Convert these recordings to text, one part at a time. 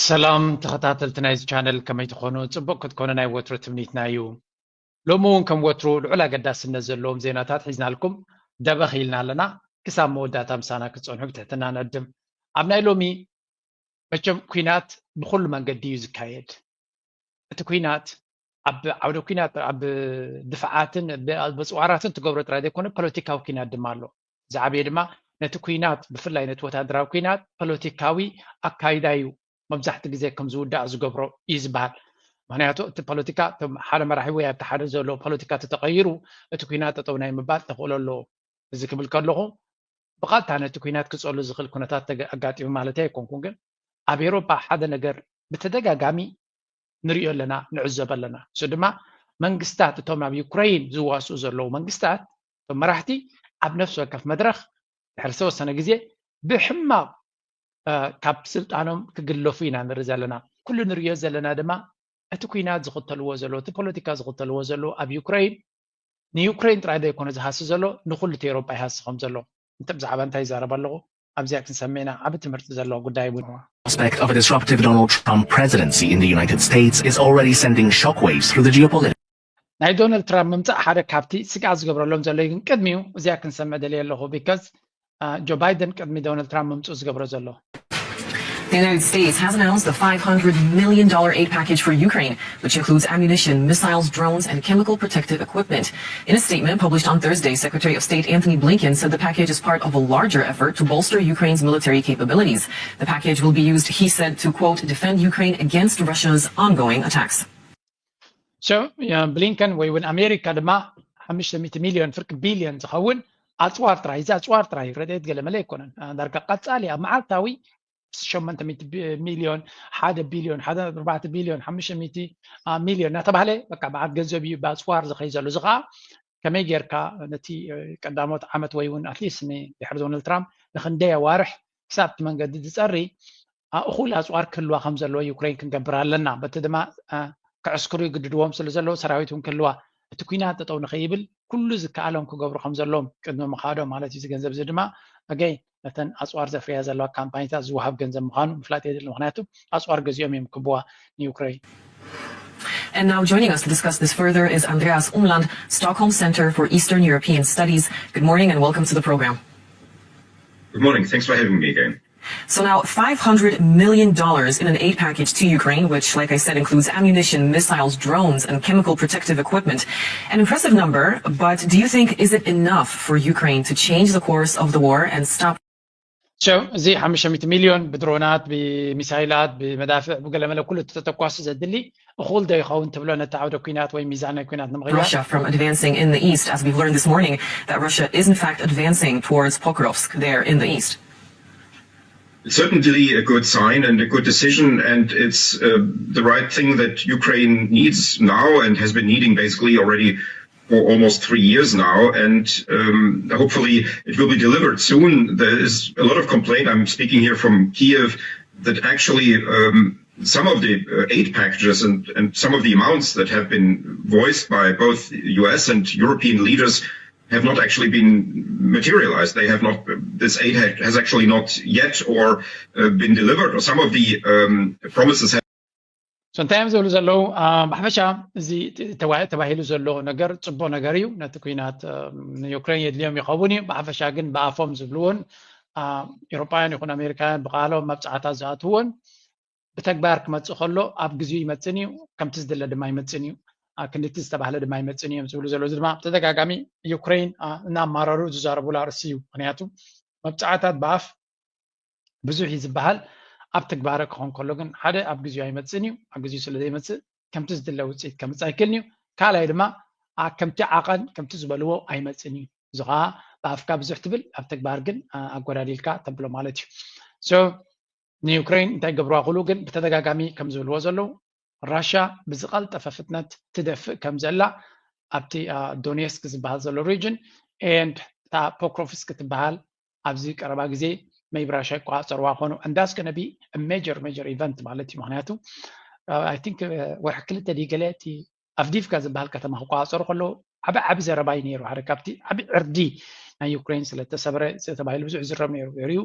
ሰላም ተኸታተልቲ ናይዚ ቻነል፣ ከመይ ትኾኑ? ጽቡቕ ክትኮኑ ናይ ወትሩ ትምኒትና እዩ። ሎሚ እውን ከም ወትሩ ልዑል ኣገዳስነት ዘለዎም ዜናታት ሒዝናልኩም ደበኽ ኢልና ኣለና። ክሳብ መወዳእታ ምሳና ክትጸንሑ ብትሕትና ንዕድም። ኣብ ናይ ሎሚ መቸም ኲናት ብኹሉ መንገዲ እዩ ዝካየድ። እቲ ኲናት ኣብ ዓውደ ኲናት፣ ኣብ ድፍዓትን ብ-፣ በጽዋራትን ትገብሮ ጥራይ ዘይኮነ ፖለቲካዊ ኲናት ድማ ኣሎ። ዝዓበየ ድማ ነቲ ኲናት፣ ብፍላይ ነቲ ወታደራዊ ኲናት ፖለቲካዊ ኣካይዳ እዩ መብዛሕትኡ ግዜ ከም ዝውዳእ ዝገብሮ እዩ ዝበሃል። ምኽንያቱ እቲ ፖለቲካ፣ እቶም ሓደ መራሒ ወይ ኣብቲ ሓደ ዘሎ ፖለቲካ ተተቐይሩ እቲ ኲናት ጠጠው ናይ ምባል ተኽእሎ ኣለዎ። እዚ ክብል ከለኹ ብቐጥታ ነቲ ኲናት ክጸሉ ዝኽእል ኩነታት ተገ-፣ ኣጋጢሙ ማለት ኣይኮንኩን፣ ግን ኣብ ኤውሮጳ ሓደ ነገር ብተደጋጋሚ ንሪኦ ኣለና፣ ንዕዘብ ኣለና። እሱ ድማ መንግስታት፣ እቶም ኣብ ዩክረይን ዝዋስኡ ዘለዉ መንግስታት፣ እቶም መራሕቲ ኣብ ነፍሲ ወከፍ መድረኽ ድሕሪ ዝተወሰነ ግዜ ብሕማቕ፣ እ፣ ካብ ስልጣኖም ክግለፉ ኢና ንርኢ ዘለና። ኩሉ ንሪኦ ዘለና ድማ እቲ ኲናት ዝኽተልዎ ዘለዉ፣ እቲ ፖለቲካ ዝኽተልዎ ዘለዉ ኣብ ዩክረይን ንዩክረይን ጥራይ ዘይኮነ ዝሃሲ ዘሎ፣ ንኹሉ እቲ ኤውሮጳ ይሃሲ ከም ዘሎ እንተ ብዛዕባ እንታይ ይዛረብ ኣለኹ ኣብዚኣ ክንሰምዕ ኢና። ዓቢ ትምህርቲ ዘለዎ ጉዳይ እውን። Prospect of a disruptive Donald Trump presidency in the United States is already sending shockwaves through the geopolitical ናይ ዶናልድ ትራምፕ ምምጻእ ሓደ ካብቲ ስግኣት ዝገብረሎም ዘሎ እዩ። ግን ቅድሚኡ እዚኣ ክንሰምዕ ደልየ ኣለኹ፣ because ጆ ባይደን ቅድሚ ዶናልድ ትራምፕ ምምጽኡ ዝገብሮ ዘሎ። The United States has announced a five hundred million dollar aid package for Ukraine, which includes ammunition, missiles, drones, and chemical protective equipment. In a statement published on Thursday, Secretary of State Antony Blinken said the package is part of a larger effort to bolster Ukraine's military capabilities. The package will be used, he said, to, quote, defend Ukraine against Russia's ongoing attacks. So, ብሊንከን ወይ እውን ኣሜሪካ ድማ ሓሙሽተ ሚእቲ ሚልዮን፣ ፍርቂ ቢልዮን ዝኸውን ኣፅዋር ጥራይ፣ እዚ ኣፅዋር ጥራይ፣ ረድኤት ገለ መለ ኣይኮነን። ዳርጋ ቀፃሊ ኣብ መዓልታዊ ሸሞንተ ሚእቲ ሚልዮን፣ ሓደ ቢልዮን፣ ሓደ ኣርባዕተ ቢልዮን፣ ሓሙሽተ ሚእቲ ሚልዮን እናተባህለ በቃ መዓት ገንዘብ እዩ ብኣፅዋር ዝኸይ ዘሎ። እዚ ከዓ ከመይ ጌርካ ነቲ ቀዳሞት ዓመት ወይ እውን ኣትሊስት ድሕሪ ዶናልድ ትራምፕ ንክንደይ ኣዋርሕ ክሳብ እቲ መንገዲ ዝፀሪ እኹል ኣፅዋር ክህልዋ ከም ዘለዎ ዩክሬን ክንገብር ኣለና። በቲ ድማ ከዕስክሩ ይግድድዎም ስለ ዘለዉ ሰራዊት እውን ክህልዋ፣ እቲ ኲናት ጠጠው ንኸይብል ኩሉ ዝከኣሎም ክገብሩ ከም ዘለዎም ቅድሚ ምኻዶም ማለት እዩ። እዚ ገንዘብ እዚ ድማ ኣገይ ነተን ኣፅዋር ዘፍርያ ዘለዋ ካምፓኒታት ዝወሃብ ገንዘብ ምዃኑ ምፍላጥ የድሊ። ምክንያቱ ኣፅዋር ገዚኦም እዮም ክብዋ ንዩክሬን። And now joining us to discuss this further is Andreas Umland, Stockholm Center for Eastern European Studies. Good morning and welcome to the program. Good morning. Thanks for having me again. So now five hundred million dollars in an aid package to Ukraine, which, like I said, includes ammunition, missiles, drones, and chemical protective equipment. An impressive number, but do you think, is it enough for Ukraine to change the course of the war and stop So እዚ ሓሙሽተ ሚእቲ ሚልዮን ብድሮናት፣ ብሚሳይላት፣ ብመዳፍዕ፣ ብገለመለ ኩሉ ተተኳሲ ዘድሊ እኹል ዶ ይኸውን ትብሎ ነቲ ዓውደ ኲናት ወይ ሚዛን ናይ ኲናት ንምቕያር? Russia from advancing in the east, as we've learned this morning that Russia is in fact advancing towards Pokrovsk there in the east. It's certainly a good sign and a good decision, and it's uh, the right thing that Ukraine needs now and has been needing basically already for almost three years now, and um, hopefully it will be delivered soon. There is a lot of complaint. I'm speaking here from Kiev, that actually um, some of the uh, aid packages and, and some of the amounts that have been voiced by both U S and European leaders have not actually been materialized. They have not. This aid has actually not yet or uh, been delivered, or some of the um, promises have. So እንታይ እዮም ዝብሉ ዘለዉ? ብሓፈሻ እዚ ተባሂሉ ዘሎ ነገር ፅቡቅ ነገር እዩ። ነቲ ኩናት ንዩክሬን የድልዮም ይኸውን እዩ። ብሓፈሻ ግን ብኣፎም ዝብልዎን ኤውሮጳውያን ይኹን ኣሜሪካውያን ብቃሎም መብፃዕታት ዝኣትውዎን ብተግባር ክመፅእ ከሎ ኣብ ግዜኡ ይመፅእን እዩ፣ ከምቲ ዝድለ ድማ ይመፅእን እዩ፣ ክንድቲ ዝተባህለ ድማ ይመፅእን እዮም ዝብሉ ዘለዉ። እዚ ድማ ብተደጋጋሚ ዩክሬን እናኣማረሩ ዝዛረቡሉ ኣርእስቲ እዩ። ምክንያቱ መብፃዕታት ብኣፍ ብዙሕ እዩ ዝበሃል፣ ኣብ ትግባረ ክኾን ከሎ ግን ሓደ ኣብ ግዜኡ ኣይመፅእን እዩ። ኣብ ግዜኡ ስለ ዘይመፅእ ከምቲ ዝድለ ውፅኢት ከምፅእ ኣይክእልን እዩ። ካልኣይ ድማ ከምቲ ዓቐን ከምቲ ዝበልዎ ኣይመፅእን እዩ። እዚ ከዓ ብኣፍካ ብዙሕ ትብል ኣብ ተግባር ግን ኣጎዳዲልካ ተብሎ ማለት እዩ። ንዩክሬን እንታይ ገብርዋ ክብሉ ግን ብተደጋጋሚ ከም ዝብልዎ ዘለዉ ራሽያ ብዝቐልጠፈ ፍጥነት ትደፍእ ከም ዘላ ኣብቲ ዶኔስክ ዝበሃል ዘሎ ሪጅን ኤንድ እታ ፖክሮፍስክ ትበሃል ኣብዚ ቀረባ ግዜ maybe ራሽያ ይቆፃፀርዋ ኮኑ and that's gonna be major major event ማለት እዩ። ምክንያቱ I think ወርሒ ክልተ ድዩ ገለ እቲ ኣቭዲቭካ ዝበሃል ከተማ ክቆፃፀሩ ከለዉ ዓቢ ዓቢ ዘረባ እዩ ነይሩ። ሓደ ካብቲ ዓቢ ዕርዲ ናይ ዩክሬን ስለተሰብረ ተባሂሉ ብዙሕ ዝረብ ነይሩ። ገሪኡ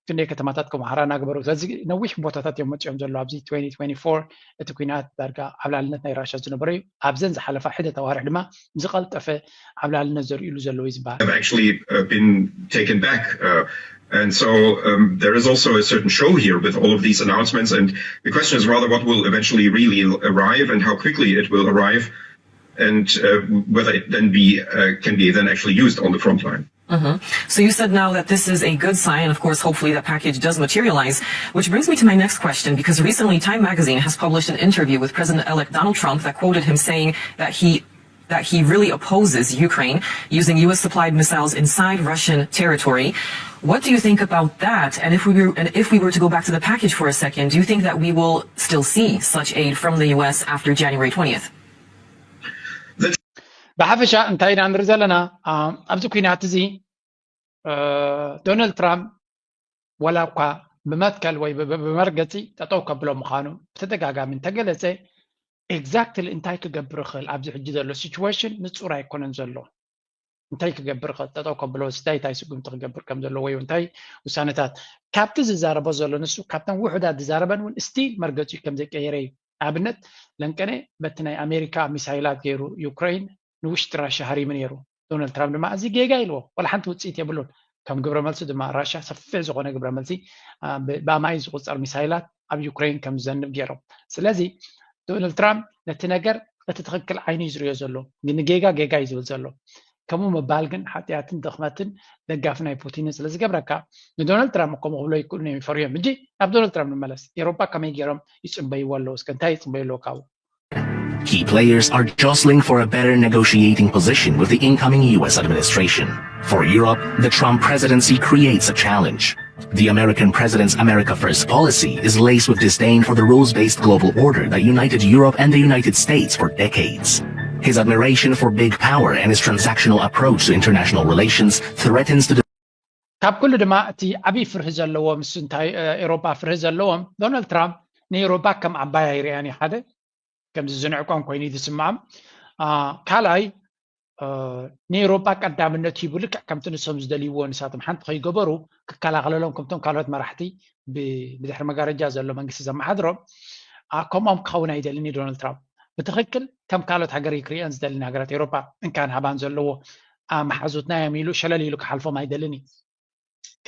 ክንደይ ከተማታት ከም ሓራ እናገበሩ። ስለዚ ነዊሕ ቦታታት እዮም መፅኦም ዘሎ ኣብዚ twenty twenty-four። እቲ ኩናት ዳርጋ ዓብላልነት ናይ ራሻ ዝነበረ እዩ። ኣብዘን ዝሓለፋ ሕደት ኣዋርሕ ድማ ዝቐልጠፈ ዓብላልነት ዘርእሉ ዘለዉ እዩ ዝበሃል። Have actually uh, been taken back. Uh, and so um, there is also a certain show here with all of these announcements. And the question is rather what will eventually really arrive and how quickly it will arrive, and uh, whether it then be uh, can be then actually used on the front line. So you said now that this is a good sign, and of course, hopefully that package does materialize, which brings me to my next question, because recently Time Magazine has published an interview with President-elect Donald Trump that quoted him saying that he that he really opposes Ukraine using U S supplied missiles inside Russian territory. What do you think about that? And if we were, and if we were to go back to the package for a second, do you think that we will still see such aid from the U S after January twentieth? ብሓፈሻ እንታይ ኢና ንርኢ ዘለና ኣብዚ ኩናት እዚ ዶናልድ ትራምፕ ዋላ እኳ ብመትከል ወይ ብመርገፂ ጠጠው ከብሎ ምዃኑ ብተደጋጋሚ እንተገለፀ exactly እንታይ ክገብር ይኽእል ኣብዚ ሕጂ ዘሎ situation ንፁር ኣይኮነን ዘሎ። እንታይ ክገብር ይኽእል ጠጠው ከብሎ እንታይ እንታይ ስጉምቲ ክገብር ከም ዘለዎ ወይ እንታይ ውሳነታት ካብቲ ዝዛረቦ ዘሎ ንሱ ካብተን ውሑዳት ዝዛረበን እውን still መርገፂኡ ከም ዘይቀየረ እዩ። ኣብነት ለንቀነ በቲ ናይ ኣሜሪካ ሚሳይላት ገይሩ ዩክሬን ንውሽጢ ራሻ ሃሪሙ ነይሩ። ዶናልድ ትራምፕ ድማ እዚ ጌጋ ኢልዎ ዋላ ሓንቲ ውፅኢት የብሉን። ከም ግብረ መልሲ ድማ ራሻ ሰፊሕ ዝኾነ ግብረ መልሲ ብኣማይ ዝቁፀር ሚሳይላት ኣብ ዩክሬን ከም ዝዘንብ ገይሮም። ስለዚ ዶናልድ ትራምፕ ነቲ ነገር እቲ ትኽክል ዓይኑ እዩ ዝሪኦ ዘሎ፣ ንጌጋ ጌጋ እዩ ዝብል ዘሎ። ከምኡ ምባል ግን ሓጢኣትን ድኽመትን ደጋፊ ናይ ፑቲንን ስለ ዝገብረካ ንዶናልድ ትራምፕ ከምኡ ክብሎ ይክእሉን እዮም ይፈርዮም። ሕጂ ናብ ዶናልድ ትራምፕ ንመለስ። ኤሮፓ ከመይ ገይሮም ይፅበይዎ ኣለዉ? እስከ እንታይ ይፅበዩ ኣለዉ ካብኡ? Key players are jostling for a better negotiating position with the incoming U S administration. For Europe, the Trump presidency creates a challenge. The American president's America First policy is laced with disdain for the rules based global order that united Europe and the United States for decades. His admiration for big power and his transactional approach to international relations threatens to ካብ ኩሉ ድማ እቲ ዓብዪ ፍርሂ ዘለዎም እሱ እንታይ ኤሮፓ ፍርሂ ዘለዎም ዶናልድ ትራምፕ ንኤሮፓ ከም ዓባይ ኣይርኣያን እዩ። ሓደ ከምዚ ዝንዕቆም ኮይኑ እዩ ዝስምዖም። ካልኣይ ንኤሮፓ ቀዳምነት ሂቡ ልክዕ ከምቲ ንሶም ዝደልይዎ ንሳቶም ሓንቲ ከይገበሩ ክከላኸለሎም ከምቶም ካልኦት መራሕቲ ብድሕሪ መጋረጃ ዘሎ መንግስቲ ዘመሓድሮም ከምኦም ክኸውን ኣይደልን እዩ ዶናልድ ትራምፕ። ብትኽክል ከም ካልኦት ሃገር ክርእየን ዝደሊ ንሃገራት ኤሮፓ እንካን ሃባን ዘለዎ መሓዙትና እዮም ኢሉ ሸለል ኢሉ ክሓልፎም ኣይደልን እዩ።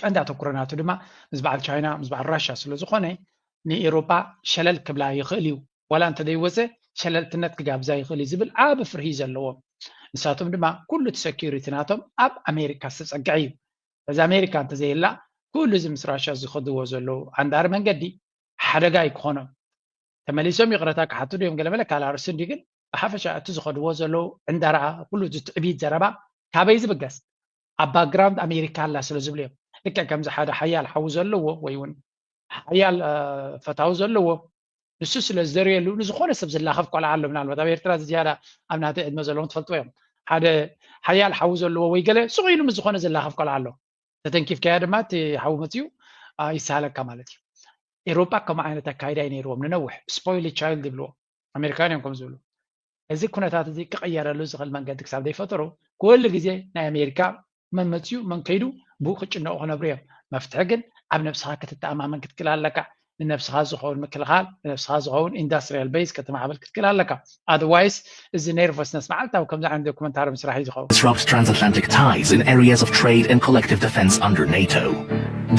ቀንዲ ኣተኩሮ ናቱ ድማ ምስ በዓል ቻይና ምስ በዓል ራሻ ስለ ዝኾነ ንኤሮፓ ሸለል ክብላ ይኽእል እዩ። ዋላ እንተዘይወፀ ሸለልትነት ክጋብዛ ይኽእል እዩ ዝብል ዓቢ ፍርሂ ዘለዎም። ንሳቶም ድማ ኩሉ እቲ ሰኪሪቲ ናቶም ኣብ ኣሜሪካ ዝተፀግዐ እዩ። በዚ ኣሜሪካ እንተዘየላ ኩሉ እዚ ምስ ራሻ ዝኸድዎ ዘለዉ ኣንዳሪ መንገዲ ሓደጋ እዩ ክኾኖም። ተመሊሶም ይቕረታ ክሓቱ ድዮም ገለመለ ካልእ ኣርእስቲ እንዲ ግን ብሓፈሻ እቲ ዝኸድዎ ዘለዉ ዕንዳራ ኩሉ እዚ ትዕቢት ዘረባ ካበይ ዝብገስ ኣብ ባክግራውንድ ኣሜሪካ ኣላ ስለ ዝብሉ እዮም። ልክዕ ከምዚ ሓደ ሓያል ሓዊ ዘለዎ ወይ እውን ሓያል ፈታዊ ዘለዎ ንሱ ስለ ዝደርየሉ ንዝኾነ ሰብ ዝላኸፍ ቆልዓ ኣሎ። ምናልባት ኣብ ኤርትራ ዝያዳ ኣብ ናተይ ዕድመ ዘለዎም ትፈልጥዎ እዮም። ሓደ ሓያል ሓዊ ዘለዎ ወይ ገለ ስቕ ኢሉ ምስ ዝኾነ ዝላኸፍ ቆልዓ ኣሎ። ተተንኪፍካያ ድማ እቲ ሓዊ መፅኡ ይሰሃለካ ማለት እዩ። ኤሮፓ ከምኡ ዓይነት ኣካይዳ እዩ ነይርዎም ንነውሕ ስፖይል ቻይልድ ይብልዎ ኣሜሪካን እዮም ከም ዝብሉ። እዚ ኩነታት እዚ ክቕየረሉ ዝኽእል መንገዲ ክሳብ ዘይፈጠሩ ኩሉ ግዜ ናይ ኣሜሪካ መን መፅኡ መን ከይዱ ብኡ ክጭነቑ ክነብሩ እዮም። መፍትሒ ግን ኣብ ነብስኻ ክትተኣማመን ክትክእል ኣለካ። ንነብስኻ ዝኸውን ምክልኻል ንነብስኻ ዝኸውን ኢንዳስትሪያል ቤዝ ከተማዕብል ክትክእል ኣለካ። ኣደርዋይስ እዚ ነርቨስነስ መዓልታዊ ከምዚ ዓይነት ዶኩመንታሪ ምስራሕ እዩ ዝኸውን። Disrupt transatlantic ties in areas of trade and collective defense under NATO.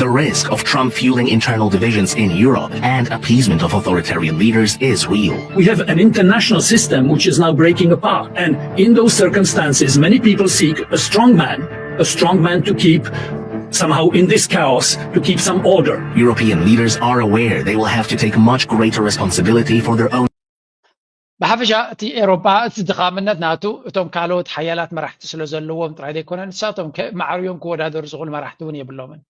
The risk of Trump fueling internal divisions in Europe and appeasement of authoritarian leaders is real. We have an international system which is now breaking apart. And in those circumstances, many people seek a strong man, a strong man to keep somehow in this chaos, to keep some order. European leaders are aware they will have to take much greater responsibility for their own. ብሓፈሻ እቲ ኤሮፓ እቲ ድኻምነት ናቱ እቶም ካልኦት ሓያላት መራሕቲ ስለ ዘለዎም ጥራይ ዘይኮነ ንሳቶም ማዕርዮም ክወዳደሩ ዝኽእሉ መራሕቲ እውን የብሎምን።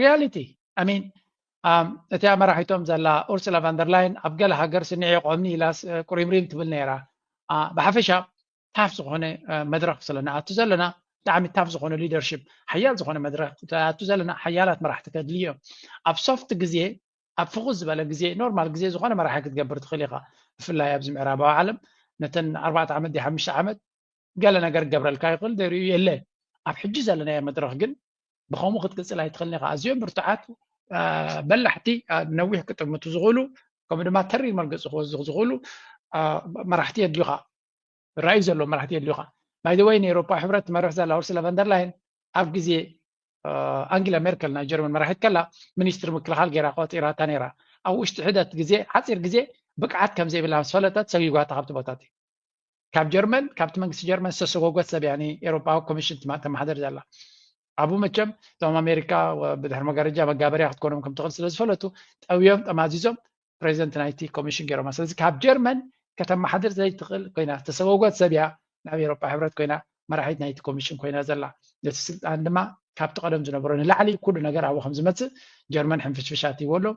ሪያሊቲ ሚን እቲኣ መራሒቶም ዘላ ኡርሱላ ቫንደርላይን ኣብ ገለ ሃገር ስኒዐ ቆምኒ ኢላስ ቁሪምሪም ትብል ነይራ። ብሓፈሻ ታፍ ዝኾነ መድረኽ ስለ ንኣቱ ዘለና ብጣዕሚ ታፍ ዝኾነ ሊደርሽፕ ሓያል ዝኾነ መድረኽ ኣቱ ዘለና ሓያላት መራሕቲ ከድልዩ እዮም። ኣብ ሶፍት ግዜ ኣብ ፍኹስ ዝበለ ግዜ ኖርማል ግዜ ዝኾነ መራሒ ክትገብር ትኽእል ኢኻ። ብፍላይ ኣብዚ ምዕራባዊ ዓለም ነተን ኣርባዕተ ዓመት ዲ ሓሙሽተ ዓመት ገለ ነገር ክገብረልካ ይኽእል ደሪኡ የለ። ኣብ ሕጂ ዘለናዮ መድረኽ ግን ብኸምኡ ክትቅፅል ኣይትኽእልን ኢኻ። ኣዝዮም ብርቱዓት፣ በላሕቲ፣ ነዊሕ ክጥምቱ ዝኽእሉ፣ ከምኡ ድማ ተሪር መርገፂ ክወስዱ ዝኽእሉ መራሕቲ የድልዩኻ። ራእዩ ዘለዎ መራሕቲ የድልዩኻ። ባይ ዘ ወይ፣ ንኤውሮፓ ሕብረት ትመርሕ ዘላ ኡርሱላ ቨንደርላይን ኣብ ግዜ ኣንግላ ሜርከል ናይ ጀርመን መራሒት ከላ፣ ሚኒስትሪ ምክልኻል ገይራ ቆፂራታ ነይራ። ኣብ ውሽጢ ሕደት ግዜ፣ ሓፂር ግዜ፣ ብቅዓት ከም ዘይብላ ምስ ፈለጠት ሰጊጓታ ካብቲ ቦታ እቲ። ካብ ጀርመን፣ ካብቲ መንግስቲ ጀርመን ዝተሰጎጎት ሰብ እያ ንኤውሮፓዊ ኮሚሽን ተመሓደር ዘላ። ኣብኡ መቸም እቶም ኣሜሪካ ብድሕሪ መጋረጃ መጋበርያ ክትኮኖም ከም ትኽእል ስለ ዝፈለጡ፣ ጠውዮም ጠማዚዞም ፕሬዚደንት ናይቲ ኮሚሽን ገይሮማ። ስለዚ ካብ ጀርመን ከተመሓድር ዘይትኽእል ኮይና ዝተሰጎጎት ሰብ እያ ናብ ኤውሮፓ ሕብረት ኮይና መራሒት ናይቲ ኮሚሽን ኮይና ዘላ። ነቲ ስልጣን ድማ ካብቲ ቀደም ዝነበሮ ንላዕሊ ኩሉ ነገር ኣብኡ ከም ዝመጽእ ጀርመን ሕንፍሽፍሽ ኣትይዎ ኣሎ።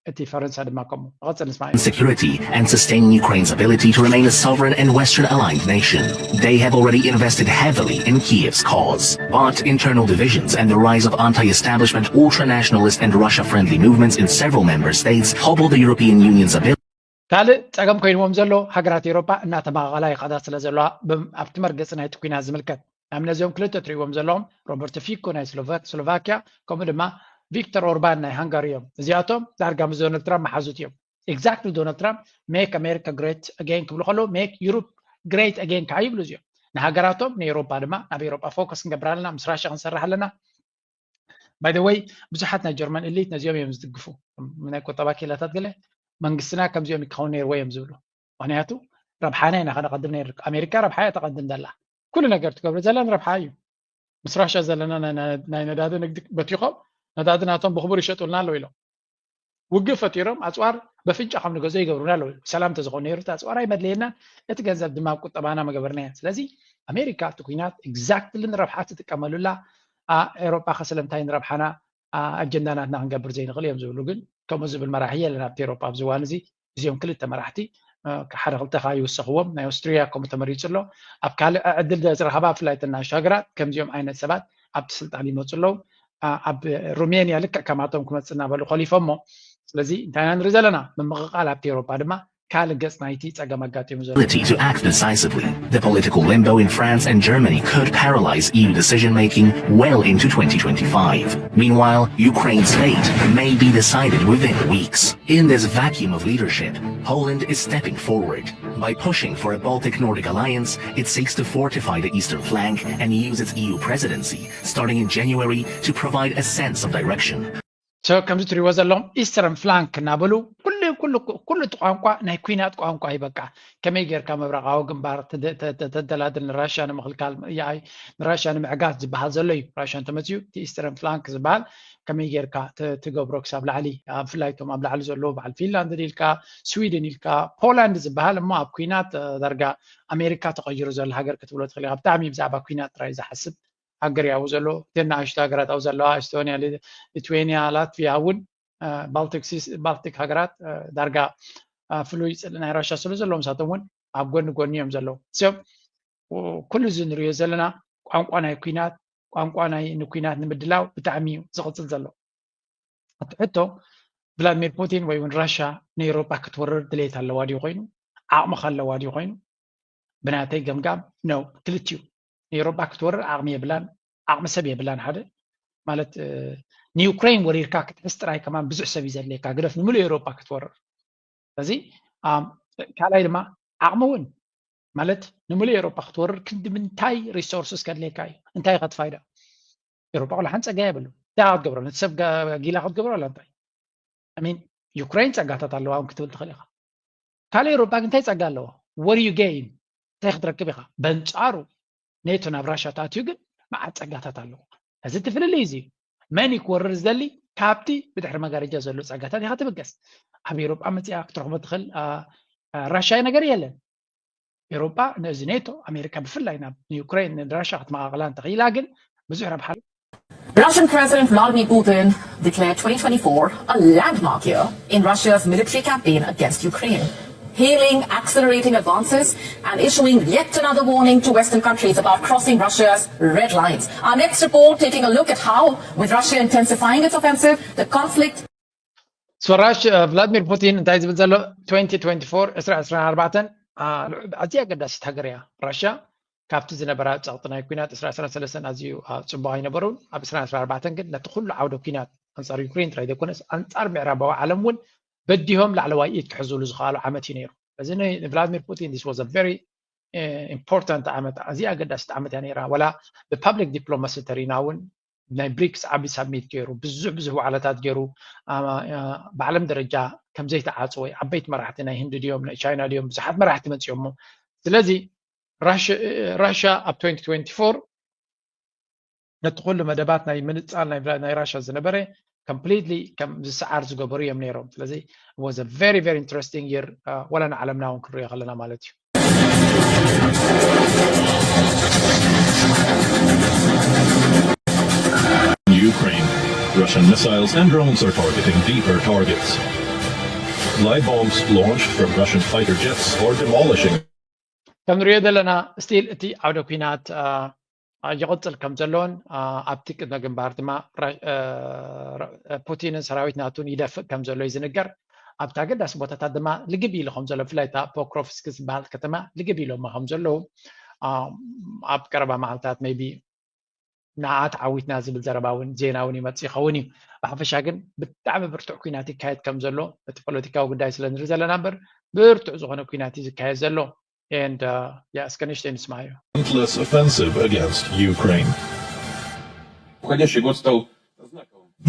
እቲ ፈረንሳ ድማ ከምኡ። ንቐጽል ንስማዕ። Security and sustaining Ukraine's ability to remain a sovereign and Western aligned nation. They have already invested heavily in Kiev's cause, but internal divisions and the rise of anti-establishment ultra-nationalist and Russia-friendly movements in several member states hobble the European Union's ability. ካልእ ጸገም ኮይንዎም ዘሎ፣ ሃገራት ኤውሮጳ እናተመቓቐላ ይኸዳ ስለ ዘለዋ፣ ብም- ኣብቲ መርገጺ ናይቲ ኲናት ዝምልከት። ንኣብነት፣ እዚኦም ክልተ ትርእይዎም ዘለኹም፣ ሮበርቶ ፊኮ ናይ ስሎቫ- ስሎቫኪያ፣ ከምኡ ድማ ቪክተር ኦርባን ናይ ሃንጋሪ እዮም። እዚኣቶም ዳርጋ ምስ ዶናልድ ትራምፕ መሓዙት እዮም። ኤግዛክትሊ ዶናልድ ትራምፕ ሜክ ኣሜሪካ ግሬት ኣጌን ክብሉ ከለዉ፣ ሜክ ዩሮፕ ግሬት ኣጌን ከዓ ይብሉ እዚኦም። ንሃገራቶም፣ ንኤውሮጳ ድማ፣ ናብ ኤውሮጳ ፎከስ ክንገብር ኣለና፣ ምስ ራሽያ ክንሰርሕ ኣለና። ባይ ዘ ወይ፣ ብዙሓት ናይ ጀርመን ኢሊት ነዚኦም እዮም ዝድግፉ። ናይ ቁጠባ ኪላታት ገለ፣ መንግስትና ከምዚኦም ይከውን ነይርዎ እዮም ዝብሉ። ምክንያቱ ረብሓና ኢና ከነቐድም ነይሩ። ኣሜሪካ ረብሓ እያ ተቐድም ዘላ። ኩሉ ነገር ትገብሮ ዘላ ንረብሓ እዩ። ምስ ራሻ ዘለና ናይ- ናይ- ናይ ነዳዲ ንግዲ በቲኾም፣ ነዳዲ ናቶም ብኽቡር ይሸጡልና ኣለዉ ኢሎም። ውግእ ፈጢሮም፣ ኣፅዋር በፍንጫ ከም ንገዝኦ ይገብሩና ኣለዉ። ሰላም ተዝኾኑ ነይሩ፣ እቲ ኣፅዋር ኣይመድለየናን፣ እቲ ገንዘብ ድማ ኣብ ቁጠባና መገበርናዮ። ስለዚ ኣሜሪካ እቲ ኩናት ኤግዛክትሊ ንረብሓ ትጥቀመሉላ፣ ኣ- ኤውሮጳ ከ ስለምንታይ ንረብሓና ኣ- ኣጀንዳ ናትና ክንገብር ዘይንኽእል እዮም ዝብሉ። ግን ከምኡ ዝብል መራሒ የለን ኣብቲ ኤውሮጳ ኣብዚ እዋን እዚ። እዚኦም ክልተ መራሕቲ፣ እ፣ ሓደ ክልተ ከኣ ይውሰኽዎም። ናይ ኦስትሪያ ከምኡ ተመሪጹ ኣሎ። ኣብ ካልእ ዕድል ዝረኸባ፣ ብፍላይ እተን ንኣሽቱ ሃገራት፣ ከምዚኦም ዓይነት ሰባት ኣብቲ ስልጣን ይመጹ ኣለዉ። ኣ- ኣብ ሩሜንያ ልክዕ ከማቶም ክመጽእ እናበሉ ኮሊፎሞ። ስለዚ እንታይ ኢና ንርኢ ዘለና? ምምቕቓል ኣብቲ ኤውሮጳ ድማ ካልእ ገጽ ናይቲ ጸገም ኣጋጢሙ ዘሎ። ability to act decisively. The political limbo in France and Germany could paralyze E U decision making well into twenty twenty-five. Meanwhile, Ukraine's fate may be decided within weeks. In this vacuum of leadership, Poland is stepping forward. By pushing for a Baltic Nordic alliance, it seeks to fortify the eastern flank and use its E U presidency, starting in January, to provide a sense of direction. So ከምዚ ትሪእዎ ዘለኹም ኢስተርን ፍላንክ እናበሉ ኩሉ ኩሉ ኩሉ እቲ ቋንቋ ናይ ኩናት ቋንቋ እዩ። በቃ ከመይ ጌርካ ምብራቓዊ ግንባር ተደ- ተ- ተ- ተደላድል ንራሽያ ንምኽልካል፣ ያኣይ ንራሽያ ንምዕጋት ዝበሃል ዘሎ እዩ። ራሽያ እንተመፅዩ እቲ ኢስተርን ፍላንክ ዝበሃል ከመይ ጌርካ ተ- ትገብሮ ክሳብ ላዕሊ፣ ኣብ ብፍላይ እቶም ኣብ ላዕሊ ዘለዉ በዓል ፊንላንድ ኢልካ፣ ስዊድን ኢልካ፣ ፖላንድ ዝበሃል እሞ ኣብ ኩናት፣ እ፣ ዳርጋ ኣሜሪካ ተቐይሩ ዘሎ ሃገር ክትብሎ ትኽእል ኢኻ። ብጣዕሚ ብዛዕባ ኩናት ጥራይ ዝሓስብ ሃገር እዩ ኣብኡ ዘሎ። እተን ንኣሽቱ ሃገራት ኣብኡ ዘለዋ፣ ኤስቶንያ፣ ሊ- ሊትዌንያ፣ ላትቪያ እውን፣ እ፣ ባልቲክ ሲስ- ባልቲክ ሃገራት፣ እ፣ ዳርጋ፣ እ፣ ፍሉይ ጽልኢ ናይ ራሻ ስለ ዘለዎም፣ ንሳቶም እውን ኣብ ጎኒ ጎኒ እዮም ዘለዉ። So ኩሉ እዚ ንሪኦ ዘለና ቋንቋ ናይ ኩናት፣ ቋንቋ ናይ ንኩናት ንምድላው ብጣዕሚ እዩ ዝቕጽል ዘሎ። እቲ ሕቶ፣ ቭላድሚር ፑቲን ወይ እውን ራሻ ንኤውሮጳ ክትወርር ድሌት ኣለዋ ድዩ ኮይኑ? ዓቕሚ ከ ኣለዋ ድዩ ኮይኑ? ብናተይ ገምጋም፣ ነው። ክልቲኡ። ንኤውሮጳ ክትወርር ዓቕሚ የብላን፣ ዓቕሚ ሰብ የብላን። ሓደ ማለት፣ እ፣ ንዩክሬን ወሪርካ ክትሕዝ ጥራይ ከማን ብዙሕ ሰብ እዩ ዘድልየካ፣ ግደፍ ንምሉእ ኤውሮጳ ክትወርር። ስለዚ፣ ኣም፣ ካልኣይ ድማ ዓቕሚ እውን ማለት ንምሉእ ኤውሮጳ ክትወርር ክንዲ ምንታይ ሪሶርስስ ከድልየካ እዩ? እንታይ ከ እቲ ፋይዳ? ኤውሮጳ ቆልሓን ጸጋ የብሉ። እንታይ ክትገብሮ? ነቲ ሰብ ጋ- ጊላ ክትገብሮ ኣላ እንታይ? I mean፣ ዩክሬን ጸጋታት ኣለዋ እውን ክትብል ትኽእል ኢኻ። ካልእ ኤውሮጳ ግን እንታይ ጸጋ ኣለዎ? What do you gain? እንታይ ክትረክብ ኢኻ? በንጻሩ ኔቶ ናብ ራሻ ተኣትዩ ግን መዓት ጸጋታት ኣለዎ። እዚ እቲ ፍልልይ እዚ እዩ። መን እዩ ክወርር ዝደሊ? ካብቲ ብድሕሪ መጋረጃ ዘሎ ጸጋታት ኢኻ ትብገስ። ኣብ ኤውሮጳ መጺኣ ክትረኽቦ ትኽእል፣ አ፣ አ፣ ራሻ ነገር የለን። ኤውሮጳ ነዚ ኔቶ፣ ኣሜሪካ ብፍላይ ናብ ንዩክሬን ንራሻ ክትመቓቕላ እንተኽኢላ ግን ብዙሕ ረብሓ Russian President Vladimir Putin declared twenty twenty-four a landmark year in Russia's military campaign against Ukraine, hailing accelerating advances and issuing yet another warning to Western countries about crossing Russia's red lines. Our next report taking a look at how, with Russia intensifying its offensive, the conflict So ራሽ ቭላድሚር ፑቲን እንታይ ዝብል ዘሎ? twenty twenty-four፣ ዕስራ ዕስራ ኣርባዕተ፣ አ፣ ኣዝያ ኣገዳሲት ሃገር እያ ራሽያ። ካብቲ ዝነበራ ጸቕጢ ናይ ኲናት ዕስራ ዕስራን ሰለስተን ኣዝዩ ጽቡቕ ኣይነበሩን። ኣብ ዕስራን ዕስራን ኣርባዕተን ግን ነቲ ኩሉ ዓውደ ኲናት ኣንጻር ዩክሬን ጥራይ ዘይኮነስ ኣንጻር ምዕራባዊ ዓለም እውን በዲሆም ላዕለዋይ ኢድ ክሕዙሉ ዝኸኣሉ ዓመት እዩ ነይሩ። እዚ ንቭላድሚር ፑቲን this was a very important ዓመት፣ ኣዝያ ኣገዳሲት ዓመት እያ ነይራ። ወላ ብፓብሊክ ዲፕሎማሲ ተሪና እውን ናይ ብሪክስ ዓቢ ሳሚት ገይሩ፣ ብዙሕ ብዙሕ ዋዕላታት ገይሩ፣ ብዓለም ደረጃ ከም ዘይተዓጽወ፣ ዓበይቲ መራሕቲ ናይ ህንዲ ድዮም ናይ ቻይና ድዮም ብዙሓት መራሕቲ መጺኦሞ። ስለዚ ራሽያ ኣብ twenty twenty-four ነቲ ኩሉ መደባት ናይ ምንጻል ናይ ራሽያ ዝነበረ ኮምፕሊትሊ ከም ዝሰዓር ዝገበሩ እዮም ነይሮም። ስለዚ was a very very interesting year፣ ወላ ንዓለምና እውን ክንሪኦ ከለና ማለት እዩ። Ukraine. Russian missiles and drones are targeting deeper targets. Light bombs launched from Russian fighter jets are demolishing. ከም ንሪኦ ዘለና ስቲል እቲ ዓውደ ኲናት ይቕጽል ከም ዘሎን ኣብቲ ቅድመ ግንባር ድማ ፑቲንን ሰራዊት ናቱን ይደፍእ ከም ዘሎ እዩ ዝንገር። ኣብቲ ኣገዳሲ ቦታታት ድማ ልግብ ኢሉ ከም ዘሎ ብፍላይ እታ ፖክሮቭስክ ዝበሃል ከተማ ልግብ ኢሎማ ከም ዘለዉ ኣብ ቀረባ መዓልታት maybe ንዓኣ ተዓዊትና ዝብል ዘረባ እውን ዜና እውን ይመጽእ ይኸውን እዩ። ብሓፈሻ ግን ብጣዕሚ ብርቱዕ ኲናት ይካየድ ከም ዘሎ እቲ ፖለቲካዊ ጉዳይ ስለ ንርኢ ዘለና እምበር ብርቱዕ ዝኾነ ኲናት እዩ ዝካየድ ዘሎ። And እስከ ንእሽተይ ንስማዮ። Relentless offensive against Ukraine.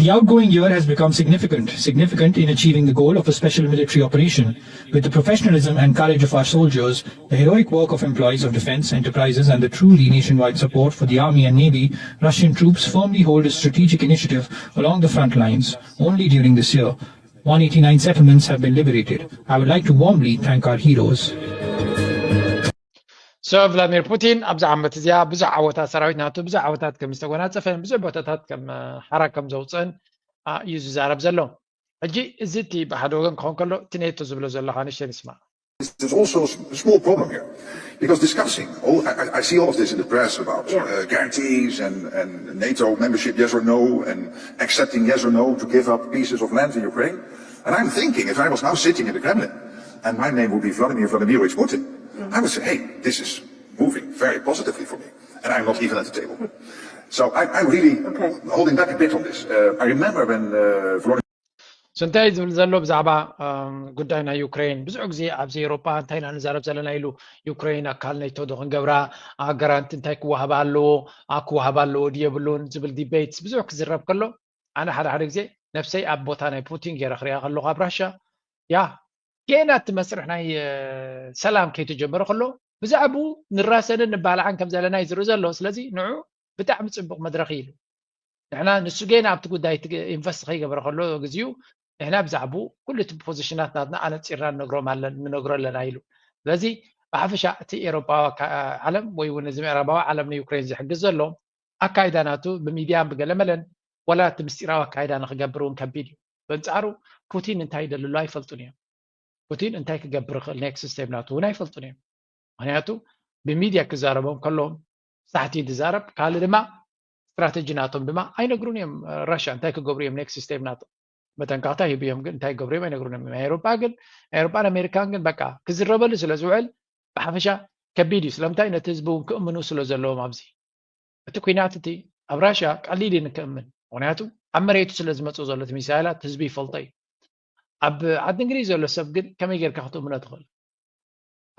The outgoing year has become significant, significant in achieving the goal of a special military operation. With the professionalism and courage of our soldiers, the heroic work of employees of defense enterprises, and the truly nationwide support for the Army and Navy, Russian troops firmly hold a strategic initiative along the front lines. Only during this year, one eighty-nine settlements have been liberated. I would like to warmly thank our heroes. So ቭላድሚር ፑቲን ኣብዚ ዓመት እዚኣ ብዙሕ ዓወታት ሰራዊት ናቱ ብዙሕ ዓወታት ከም ዝተጎናፀፈን ብዙሕ ቦታታት ከም ሓራ ከም ዘውፅእን እዩ ዝዛረብ ዘሎ። ሕጂ እዚ እቲ ብሓደ ወገን ክኸውን ከሎ እቲ ኔቶ ዝብሎ ዘሎ ከዓ ንእሽተይ ንስማዕ። There's also a small problem here. Because discussing, all, I, I see all of this in the press about uh, guarantees and, and NATO membership, yes or no, and accepting yes or no to give up pieces of land in Ukraine. And I'm thinking, if I was now sitting in the Kremlin and my name would be Vladimir Vladimirovich Putin, I would say, hey, this is moving very positively for me. And I'm not even at the table. So I, I'm really holding back a bit on this. Uh, I remember when uh, Vladimir So እንታይ ዝብል ዘሎ ብዛዕባ ጉዳይ ናይ ዩክሬን ብዙሕ ግዜ ኣብዚ ኤውሮጳ እንታይ ኢና ንዛረብ ዘለና ኢሉ ዩክሬን ኣካል ኔቶ ዶ ክንገብራ ጋራንቲ እንታይ ክወሃባ ኣለዎ ክወሃባ ኣለዎ ድየብሉን ዝብል ዲቤት ብዙሕ ክዝረብ ከሎ ኣነ ሓደ ሓደ ግዜ ነፍሰይ ኣብ ቦታ ናይ ፑቲን ገይረ ክሪኣ ከለኹ ኣብ ራሻ ያ ገና እቲ መስርሕ ናይ ሰላም ከይተጀመረ ከሎ ብዛዕባኡ ንራሰንን ንባላዓን ከም ዘለና እዩ ዝርኢ ዘሎ። ስለዚ ንዑ ብጣዕሚ ፅቡቕ መድረኽ እዩ ኢሉ። ንሕና ንሱ ገና ኣብቲ ጉዳይ ኢንቨስት ከይገበረ ከሎ ግዚኡ ንሕና ብዛዕባኡ ኩሉ እቲ ፖዚሽናት ናትና ኣነፂርና ንነግሮም ኣለን ንነግሮ ኣለና ኢሉ። ስለዚ ብሓፈሻ እቲ ኤሮፓዊ ዓለም ወይ እውን እዚ ምዕራባዊ ዓለም ንዩክሬን ዝሕግዝ ዘሎ ኣካይዳ ናቱ ብሚድያን ብገለመለን ወላ እቲ ምስጢራዊ ኣካይዳ ንክገብር እውን ከቢድ እዩ። በንፃሩ ፑቲን እንታይ ይደልሎ ኣይፈልጡን እዮም። ፑቲን እንታይ ክገብር ይኽእል ኔክስት ስቴፕ ናቱ እውን ኣይፈልጡን እዮም። ምክንያቱ ብሚድያ ክዛረቦም ከለዎም ሳሕቲ ዝዛረብ ካልእ ድማ ስትራተጂ ናቶም ድማ ኣይነግሩን እዮም። ራሻ እንታይ ክገብሩ እዮም ኔክስት ስቴፕ ናቶም መጠንቀቕታ ሂቡ እዮም ግን እንታይ ክገብሩ እዮም ኣይነግሩን እዮም። ናይ ኤሮፓ ግን ናይ ኤሮፓን ኣሜሪካን ግን በቃ ክዝረበሉ ስለ ዝውዕል ብሓፈሻ ከቢድ እዩ። ስለምንታይ ነቲ ህዝቢ እውን ክእምኑ ስለ ዘለዎም ኣብዚ እቲ ኲናት እቲ ኣብ ራሽያ ቀሊል እዩ ንክእምን። ምክንያቱ ኣብ መሬቱ ስለ ዝመፅእ ዘሎ እቲ ሚሳይላት ህዝቢ ይፈልጦ እዩ። ኣብ ዓዲ እንግሊዝ ዘሎ ሰብ ግን ከመይ ጌርካ ክትእምኖ ትኽእል?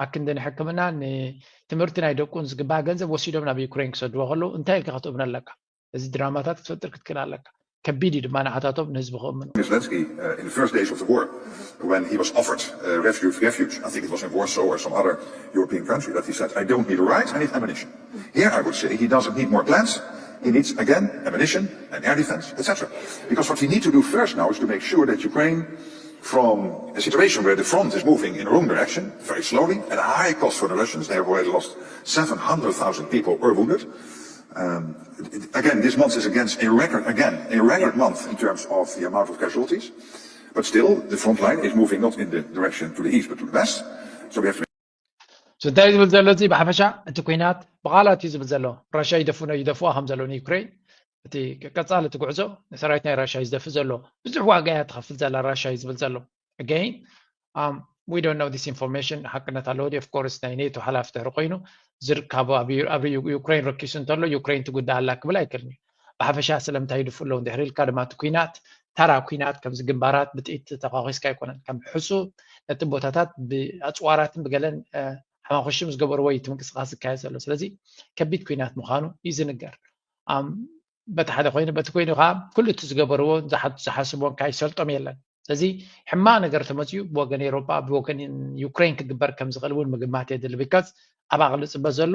ኣክንዲ ንሕክምና ንትምህርቲ ናይ ደቁን ዝግባእ ገንዘብ ወሲዶም ናብ ዩክሬን ክሰድዎ ከለዉ እንታይ ኢልካ ክትእምኖ ኣለካ? እዚ ድራማታት ክትፈጥር ክትክእል ኣለካ። ከቢድ እዩ ድማ ንዓታቶም ንህዝቢ ክእምኑ። Zelensky uh, in the first days of the war when he was offered uh, refuge, refuge, I think it was in Warsaw or some other European country, that he said, I don't need a right, I need ammunition. Here I would say he doesn't need more plans, he needs again ammunition and air defense, et cetera. Because what we need to do first now is to make sure that Ukraine from a situation where the front is moving in the wrong direction, very slowly, at a high cost for the Russians, they have already lost seven hundred thousand people or wounded. Um, again, this month is against a record, again, a record month in terms of the amount of casualties. But still, the front line is moving not in the direction to the east, but to the west. So we have to እንታይ ዝብል ዘሎ እዚ ብሓፈሻ እቲ ኩናት ብቓላት እዩ ዝብል ዘሎ። ራሽያ ይደፍኖ ይደፍዋ ከም ዘሎ ንዩክሬን እቲ ቀጻሊ እቲ ጉዕዞ ንሰራዊት ናይ ራሽያ እዩ ዝደፍእ ዘሎ። ብዙሕ ዋጋ እያ ትኸፍል ዘላ ራሽያ እዩ ዝብል ዘሎ። ኣገይን we don't know this information ሓቅነት ኣለዎ ድዩ? Of course ናይ ኔቶ ሓላፊ ድሕሪ ኮይኑ ዝርካቡ ኣብ ዩ- ኣብ ዩ- ዩክሬን ረኪሱ እንተሎ ዩክሬን ትጉዳእ ኣላ ክብል ኣይክእልን እዩ። ብሓፈሻ ስለምንታይ ይድፍኡ ኣለዉ እንድሕር ኢልካ ድማ እቲ ኩናት ተራ ኩናት ከምዚ ግንባራት ብጥይት ተኳኺስካ ኣይኮነን። ከም ሕሱብ ነቲ ቦታታት ብኣፅዋራትን ብገለን እ፣ ሓማኹሽም ዝገበርዎ እዩ እቲ ምንቅስቃስ ዝካየድ ዘሎ። ስለዚ ከቢድ ኩናት ምዃኑ እዩ ዝንገር። ኣም፣ በቲ ሓደ ኮይኑ በቲ ኮይኑ ከዓ ኩሉ እቲ ዝገበርዎ ዝሓ- ዝሓስብዎን ከዓ ይሰልጦም የለን። ስለዚ ሕማቕ ነገር ተመፅኡ ብወገን ኤሮጳ ብወገን ዩክሬን ክግበር ከም ዝኽእል እውን ምግማት የድሊ። ቢካዝ ኣብ ኣቕሊ ዝፅበ ዘሎ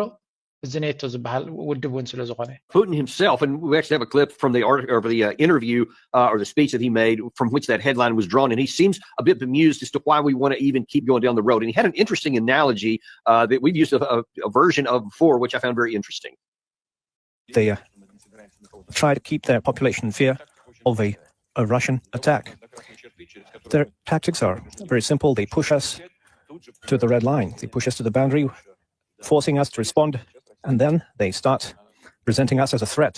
እዚ ኔቶ ዝበሃል ውድብ እውን ስለ ዝኾነ Putin himself, and we actually have a clip from the art of the uh, interview uh, or the speech that he made, from which that headline was drawn, and he seems a bit bemused as to why we want to even keep going down the road. And he had an interesting analogy uh, that we've used a, a, a version of before, which I found very interesting. They uh, try to keep their population in fear of a, a Russian attack. Their tactics are very simple. They push us to the red line, they push us to the boundary, forcing us to respond, and then they start presenting us as a threat,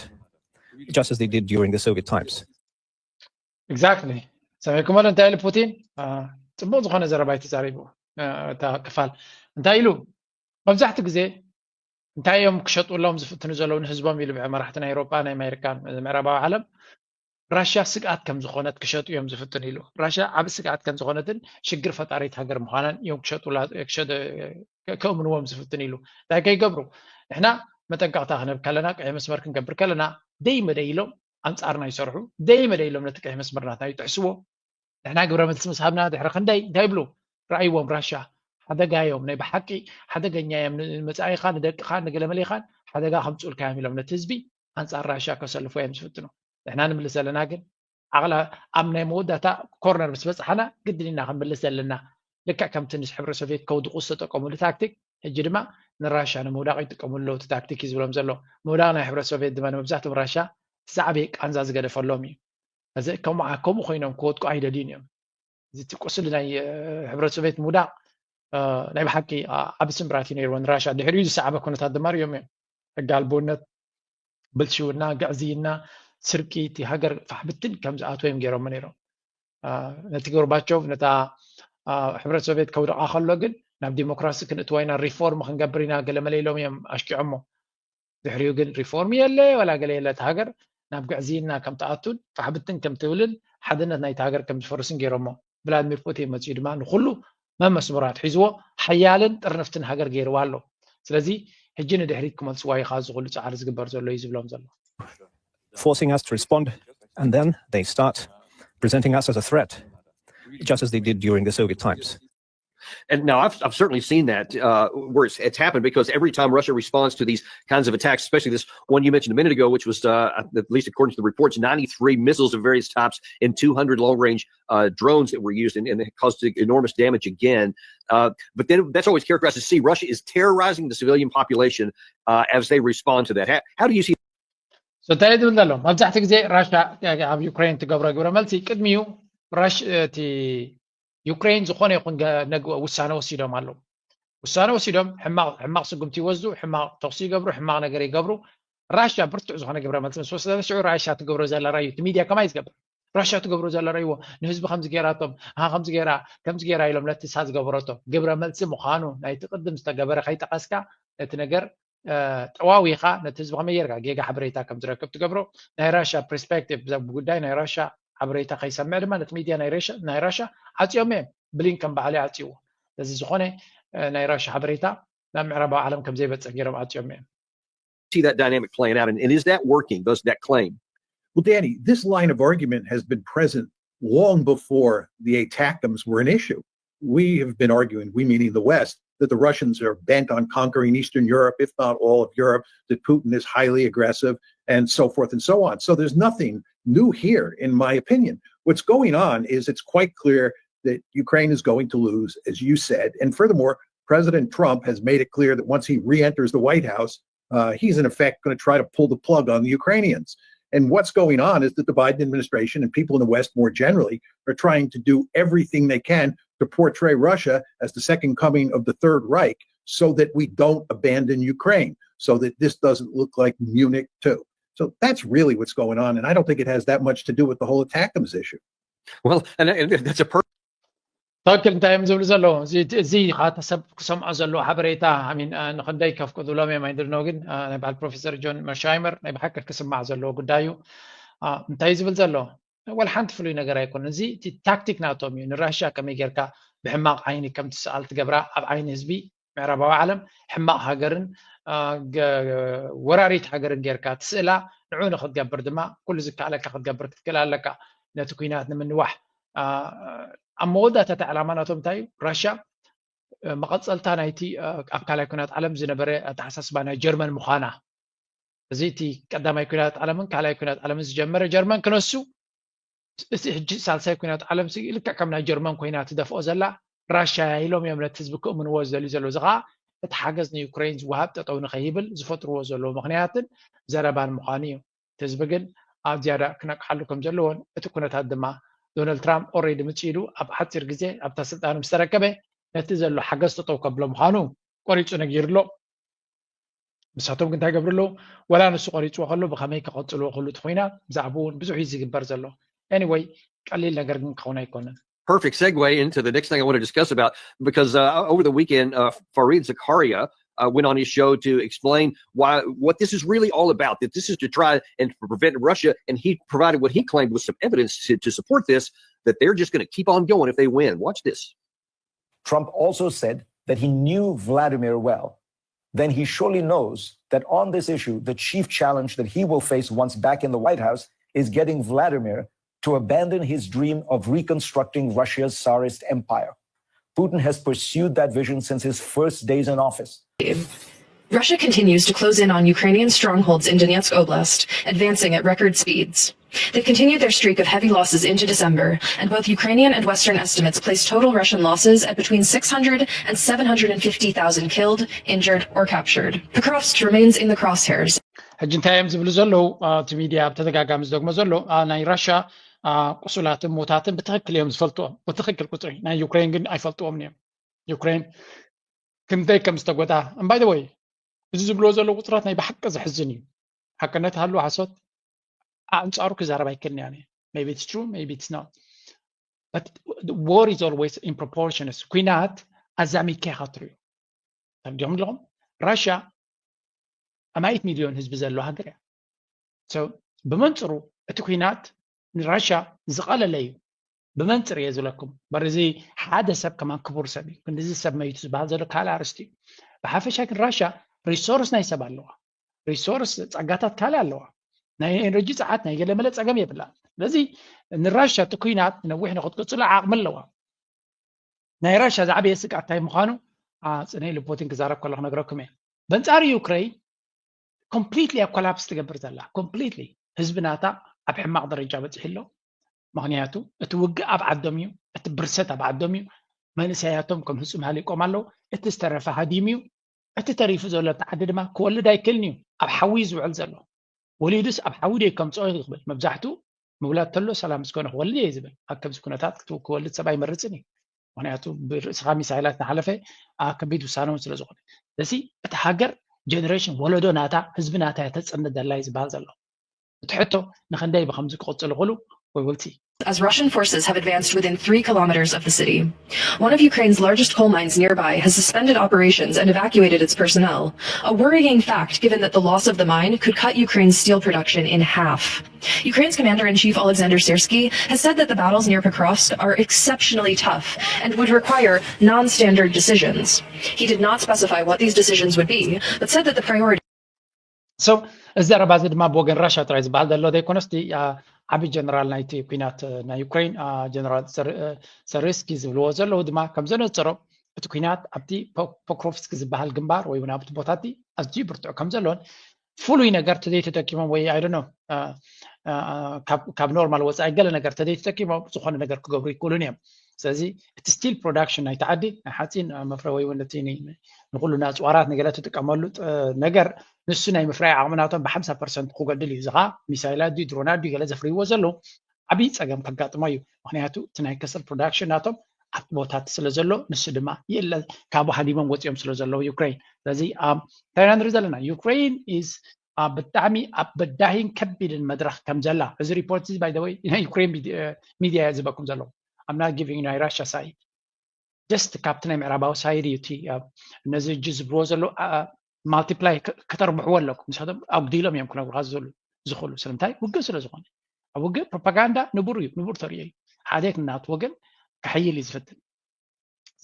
just as they did during the Soviet times. Exactly. ሰሚዕኩሞ ዶ እንታይ ኢሉ ፑቲን? አ፣ ጽቡቕ ዝኾነ ዘረባ እዩ ተዛሪቡ። አ፣ እታ ክፋል እንታይ ኢሉ? መብዛሕትኡ ግዜ እንታይ እዮም ክሸጥሎም ዝፍትኑ ዘለዉ ንህዝቦም ኢሉ፣ ብዕ መራሕቲ ናይ ኤውሮጳ ናይ ኣሜሪካን ምዕራባዊ ዓለም ራሽያ ስግኣት ከም ዝኾነት ክሸጡ እዮም ዝፍትኑ ኢሉ። ራሽያ ዓብ ስግኣት ከም ዝኾነትን ሽግር ፈጣሪት ሃገር ምዃናን እዮም ክሸጡላ ክሸ- ከእምንዎም ዝፍትኑ ኢሉ። እንታይ ከይገብሩ ንሕና መጠንቀቕታ ክንህብ ከለና ቀይ መስመር ክንገብር ከለና ደይ መደይ ኢሎም ኣንጻርና ይሰርሑ። ደይ መደይ ኢሎም ነቲ ቀይ መስመር ናትና ይጥሕስዎ። ንሕና ግብረ መልሲ ምስ ሃብና ድሕሪ ክንደይ እንታይ ይብሉ? ረኣይዎም ራሻ ሓደጋ እዮም፣ ናይ ብሓቂ ሓደገኛ እዮም። ንመጻኢኻን ንደቅኻን ንገለመሌኻን ሓደጋ ከምጽኡልካ እዮም ኢሎም ነቲ ህዝቢ ኣንጻር ራሻ ከሰልፎ እዮም ዝፍትኑ። ንሕና ንምልስ ዘለና ግን ዓቕላ ኣብ ናይ መወዳእታ ኮርነር ምስ በጽሓና ግድን ኢና ክንምልስ ዘለና። ልክዕ ከምቲ ንስ ሕብረ ሶቪየት ከውድቑ ዝተጠቀሙሉ ታክቲክ ሕጂ ድማ ንራሻ ንምውዳቕ ይጥቀሙሉ ኣለዉ። እቲ ታክቲክ እዩ ዝብሎም ዘሎ ምውዳቕ ናይ ሕብረ ሶቪየት ድማ ንመብዛሕትኦም ራሻ እቲ ዝዓበየ ቃንዛ ዝገደፈሎም እዩ። እዚ ከምኡ ከምኡ ኮይኖም ክወድቁ ኣይደልዩን እዮም። እዚ እቲ ቁስሊ ናይ እ፣ ሕብረት ሶቪየት ምውዳቕ እ፣ ናይ ብሓቂ ኣ- ዓቢ ስምብራት እዩ ነይርዎ ንራሻ። ድሕሪኡ ዝሰዓበ ኩነታት ድማ ሪኦም እዮም። ሕጊ ኣልቦነት፣ ብልሽውና፣ ግዕዝይና፣ ስርቂ እቲ ሃገር ፋሕብትን ከም ዝኣትዎ እዮም ገይሮሞ ነይሮም። አ፣ ነቲ ጎርባቾቭ ነታ አ፣ ሕብረት ሶቪየት ከውድቓ ከሎ ግን ናብ ዲሞክራሲ ክንእትዎ ኢና ሪፎርም ክንገብር ኢና ገለመለ ኢሎም እዮም ኣሽኪዖሞ። ድሕሪኡ ግን ሪፎርም የለ ወላ ገለ የለ። እቲ ሃገር ናብ ግዕዝይና ከም ትኣቱን ፋሕብትን ከም ትብልን ሓድነት ናይቲ ሃገር ከም ዝፈርስን ገይሮሞ። ቭላድሚር ፑቲን መፅኡ ድማ ንኩሉ መመስመራት ሒዝዎ ሓያልን ጥርንፍትን ሃገር ገይርዋ ኣሎ። ስለዚ ሕጂ ንድሕሪት ክመልስዋ እዩ ከዓ እዚ ኩሉ ፃዕሪ ዝግበር ዘሎ እዩ ዝብሎም ዘሎ። forcing us to respond, and then they start presenting us as a threat, just as they did during the Soviet times. And now I've, I've certainly seen that uh, where it's, it's happened, because every time Russia responds to these kinds of attacks, especially this one you mentioned a minute ago, which was, uh, at least according to the reports, ninety-three missiles of various types and two hundred long range uh, drones that were used, and, and it caused enormous damage again. Uh, but then that's always characterized to see Russia is terrorizing the civilian population uh, as they respond to that. How, how do you see So እንታይ እዩ ዝብል ዘሎ? መብዛሕትኡ ግዜ ራሻ ኣብ ዩክሬን ትገብሮ ግብረ መልሲ ቅድሚኡ ራሽ እቲ ዩክሬን ዝኾነ ይኹን ገ- ነግ- ውሳነ ወሲዶም ኣለዉ። ውሳነ ወሲዶም ሕማቕ ሕማቕ ስጉምቲ ይወስዱ፣ ሕማቕ ተኩሲ ይገብሩ፣ ሕማቕ ነገር ይገብሩ። ራሻ ብርቱዕ ዝኾነ ግብረ መልሲ ምስ ወሰደ ሽዑ ራሻ ትገብሮ ዘላ ራዩ እቲ ሚድያ ከማይ ዝገብር ራሻ ትገብሮ ዘላ ራይዎ ንህዝቢ ከምዚ ገይራቶም ሃ ከምዚ ገይራ ከምዚ ገይራ ኢሎም ነቲ እሳ ዝገበረቶ ግብረ መልሲ ምዃኑ ናይቲ ቅድም ዝተገበረ ከይጠቐስካ ነቲ ነገር እ፣ ጠዋዊኻ ነቲ ህዝቢ ከመይ ጌርካ ጌጋ ሓበሬታ ከም ዝረክብ ትገብሮ። ናይ ራሻ ፐርስፔክቲቭ ብዛ- ብጉዳይ ናይ ራሻ ሓበሬታ ከይሰምዕ ድማ ነቲ ሚድያ ናይ ራሻ ናይ ራሻ ዓፅዮም እዮም። ብሊንከን ባዕሉ ዓፅይዎ። ስለዚ ዝኾነ እ፣ ናይ ራሻ ሓበሬታ ናብ ምዕራባዊ ዓለም ከም ዘይበፅሕ ገይሮም ዓፅዮም እዮም። see that dynamic playing out, and, and is that working? Does that claim? Well, Danny, this line of argument has been present long before the ATACMS were an issue. We have been arguing, we meaning the West, that the Russians are bent on conquering Eastern Europe, if not all of Europe, that Putin is highly aggressive, and so forth and so on. So there's nothing new here, in my opinion. What's going on is it's quite clear that Ukraine is going to lose, as you said. And furthermore, President Trump has made it clear that once he re enters the White House, uh, he's in effect going to try to pull the plug on the Ukrainians. And what's going on is that the Biden administration and people in the West more generally are trying to do everything they can to portray Russia as the second coming of the Third Reich so that we don't abandon Ukraine, so that this doesn't look like Munich two. So that's really what's going on. And I don't think it has that much to do with the whole ATACMS issue. Well, and, and that's a per- ትክክል። እንታይ እዮም ዝብሉ ዘለዉ? እዚ ከዓ ተሰብ ክሰምዖ ዘለዎ ሓበሬታ ንክንደይ ከፍቅዱሎም እዮም ኣይድልኖ። ግን ናይ በዓል ፕሮፌሰር ጆን መርሻይመር ናይ ብሓቂ ክስማዕ ዘለዎ ጉዳይ እዩ። እንታይ ዝብል ዘሎ? ወላ ሓንቲ ፍሉይ ነገር ኣይኮነን። እዚ ታክቲክ ናቶም እዩ። ንራሽያ ከመይ ጌርካ ብሕማቕ ዓይኒ ከም ትስኣል ትገብራ፣ ኣብ ዓይኒ ህዝቢ ምዕራባዊ ዓለም ሕማቕ ሃገርን ወራሪት ሃገርን ጌርካ ትስእላ። ንዑ ንክትገብር ድማ ኩሉ ዝከኣለካ ክትገብር ክትክእል ኣለካ። ነቲ ኩናት ንምንዋሕ ኣብ መወዳእታ እቲ ዕላማ ናቶም እንታይ እዩ? ራሽያ መቐፀልታ ናይቲ ኣብ ካልኣይ ኩናት ዓለም ዝነበረ ኣተሓሳስባ ናይ ጀርመን ምዃና፣ እዚ እቲ ቀዳማይ ኩናት ዓለምን ካልኣይ ኩናት ዓለምን ዝጀመረ ጀርመን ክነሱ፣ እቲ ሕጂ ሳልሳይ ኩናት ዓለም ልክዕ ከም ናይ ጀርመን ኮይና ትደፍኦ ዘላ ራሽያ ኢሎም እዮም ነቲ ህዝቢ ክእምንዎ ዝደልዩ ዘለዉ። እዚ ከዓ እቲ ሓገዝ ንዩክሬን ዝወሃብ ጠጠው ንኸይብል ዝፈጥርዎ ዘለዉ ምኽንያትን ዘረባን ምዃኑ እዩ። እቲ ህዝቢ ግን ኣብ ዝያዳ ክነቅሓሉ ከም ዘለዎን እቲ ኩነታት ድማ ዶናልድ ትራምፕ ኦሬዲ ምፅኢሉ ኣብ ሓፂር ግዜ ኣብታ ስልጣኑ ምስ ተረከበ ነቲ ዘሎ ሓገዝ ጠጠው ከብሎ ምዃኑ ቆሪፁ ነጊሩ ኣሎ። ንሳቶም ግን እንታይ ገብሩ ኣለዉ? ወላ ንሱ ቆሪፅዎ ከሎ ብኸመይ ክቐፅልዎ ክህሉ እቲ ኮይና ብዛዕባኡ እውን ብዙሕ እዩ ዝግበር ዘሎ። Anyway፣ ቀሊል ነገር ግን ክኸውን ኣይኮነን። Perfect segue into the next thing I want to discuss about, because uh, over the weekend, uh, Fareed Zakaria uh, went on his show to explain why, what this is really all about, that this is to try and prevent Russia, and he provided what he claimed was some evidence to, to support this, that they're just going to keep on going if they win. Watch this. Trump also said that he knew Vladimir well. Then he surely knows that on this issue, the chief challenge that he will face once back in the White House is getting Vladimir to abandon his dream of reconstructing Russia's Tsarist empire. Putin has pursued that vision since his first days in office. Russia continues to close in on Ukrainian strongholds in Donetsk Oblast, advancing at record speeds. They've continued their streak of heavy losses into December, and both Ukrainian and Western estimates place total Russian losses at between six hundred and seven hundred and fifty thousand killed, injured, or captured. Pokrovsk remains in the crosshairs. ሕጂ እንታይ እዮም ዝብሉ ዘለዉ? እቲ ሚድያ ብተደጋጋሚ ዝደግሞ ዘሎ ናይ ራሻ ቁሱላትን ሞታትን ብትክክል እዮም ዝፈልጥዎም፣ ብትክክል ቁፅሪ። ናይ ዩክሬን ግን ኣይፈልጥዎም እዮም። ዩክሬን ክንደይ ከም ዝተጎዳ። And by the way፣ እዚ ዝብልዎ ዘለዉ ቁፅራት ናይ ብሓቂ ዘሕዝን እዩ። ሓቅነት ሃሉ ሓሶት ኣንፃሩ ክዛረብ ኣይክእልን እያ። Maybe it's true, maybe it's not, but war is always in proportions. ኩናት ኣዛሚድካ ኢኻ ትሪኦ። ተረዲኦም ኣለኹም? ራሽያ ኣማኢት ሚልዮን ህዝቢ ዘለዋ ሃገር እያ። ብመንፅሩ እቲ ኩናት ንራሽያ ዝቐለለ እዩ። ብመንፅር እየ ዝብለኩም። በር እዚ ሓደ ሰብ ከማን ክቡር ሰብ እዩ። ክንዲዚ ሰብ መይቱ ዝበሃል ዘሎ ካልእ ኣርእስቲ እዩ። ብሓፈሻ ግን ራሽያ ሪሶርስ ናይ ሰብ ኣለዋ። ሪሶርስ ጸጋታት ካልእ ኣለዋ። ናይ ኤነርጂ ጸዓት ናይ ገለመለ ጸገም የብላ። ስለዚ ንራሽያ እቲ ኩናት ነዊሕ ንክትቅፅሎ ዓቕሚ ኣለዋ። ናይ ራሽያ ዝዓበየ ስግኣት እንታይ ምዃኑ ፅነ ኢሉ ፑቲን ክዛረብ ከሎ ክነግረኩም እየ። በንጻሩ ዩክሬን ኮምፕሊትሊ እያ ኮላፕስ ትገብር ዘላ። ኮምፕሊትሊ ህዝቢ ናታ ኣብ ሕማቕ ደረጃ በፂሑ ኣሎ። ምክንያቱ እቲ ውግእ ኣብ ዓዶም እዩ፣ እቲ ብርሰት ኣብ ዓዶም እዩ። መንእሰያቶም ከም ህፁም ሃሊቆም ኣለዉ። እቲ ዝተረፈ ሃዲም እዩ። እቲ ተሪፉ ዘሎ እቲ ዓዲ ድማ ክወልድ ኣይክእልን እዩ። ኣብ ሓዊ እዩ ዝውዕል ዘሎ። ወሊዱስ ኣብ ሓዊ ዶ ከምፅኦ ይኽብል? መብዛሕትኡ ምውላድ ተሎ ሰላም እስኮነ ክወልድ እየ ዝብል። ኣብ ከምዚ ኩነታት ክወልድ ሰብ ኣይመርፅን እዩ። ምክንያቱ ብርእስኻ ሚሳይላት እናሓለፈ ከቢድ ውሳነ እውን ስለ ዝኾነ። ስለዚ እቲ ሃገር ጀነሬሽን ወለዶ ናታ ህዝቢ ናታ እያ ተፅንድ ዘላ እዩ ዝበሃል ዘሎ። እቲ ሕቶ ንክንደይ ብከምዚ ክቕፅል ይኽእሉ? We will see. As Russian forces have advanced within three kilometers of the city. One of Ukraine's largest coal mines nearby has suspended operations and evacuated its personnel. A worrying fact, given that the loss of the mine could cut Ukraine's steel production in half. Ukraine's commander in chief, Oleksandr Syrsky, has said that the battles near Pokrovsk are exceptionally tough and would require non standard decisions. He did not specify what these decisions would be, but said that the priority So እዚ ዘረባ እዚ ድማ ብወገን ራሽያ ጥራይ ዝበሃል ዘሎ ዘይኮነስ፣ እቲ ዓቢ ጀነራል ናይቲ ኩናት ናይ ዩክሬን ጀነራል ሰርስኪ ዝብልዎ ዘለዉ ድማ ከም ዘነጸሮ፣ እቲ ኩናት ኣብቲ ፖክሮቭስክ ዝበሃል ግንባር ወይ እውን ኣብቲ ቦታ እቲ ኣዝዩ ብርቱዕ ከም ዘሎን ፍሉይ ነገር ተዘይተጠቂሞም ወይ ኣይ ዶንት ኖ ካብ ኖርማል ወፃኢ ገለ ነገር ተዘይተጠቂሞም ዝኾነ ነገር ክገብሩ ይክእሉን እዮም። ስለዚ እቲ ስቲል ፕሮዳክሽን ናይቲ ዓዲ ናይ ሓፂን መፍረ ወይ እውን እቲ ንኩሉ ንኣፅዋራት ንገለ ትጥቀመሉ ነገር ንሱ ናይ ምፍራይ ዓቕሚ ናቶም ብሓምሳ ፐርሰንት ክጎድል እዩ። እዚ ከዓ ሚሳይላት ድዩ ድሮናት ድዩ ገለ ዘፍርይዎ ዘለዉ ዓብዪ ፀገም ከጋጥሞ እዩ። ምክንያቱ እቲ ናይ ከሰል ፕሮዳክሽን ናቶም ኣብቲ ቦታት ስለ ዘሎ ንሱ ድማ የለ ካብኡ ሃዲሞም ወፂኦም ስለ ዘለዉ ዩክሬን። ስለዚ እንታይ ኢና ንርኢ ዘለና? ዩክሬን ኢዝ ብጣዕሚ ኣብ በዳሂን ከቢድን መድረክ ከም ዘላ እዚ ሪፖርት እዚ ባይ ወይ ናይ ዩክሬን ሚድያ እየ ዝበኩም ዘለዉ። I'm not giving ናይ ራሽያ ሳይድ። just ካብቲ ናይ ምዕራባዊ ሳይድ እዩ እቲ ነዚ እጅ ዝብልዎ ዘሎ ማልቲፕላይ ከተርብሕዎ ኣለኩም። ንሳቶም ኣጉዲሎም እዮም ክነግሩካ ዝኽእሉ፣ ስለምንታይ ውግእ ስለ ዝኾነ። ኣብ ውግእ ፕሮፓጋንዳ ንቡር እዩ፣ ንቡር ተርእዮ እዩ። ሓደ ናቱ ወገን ክሕይል እዩ ዝፍትን።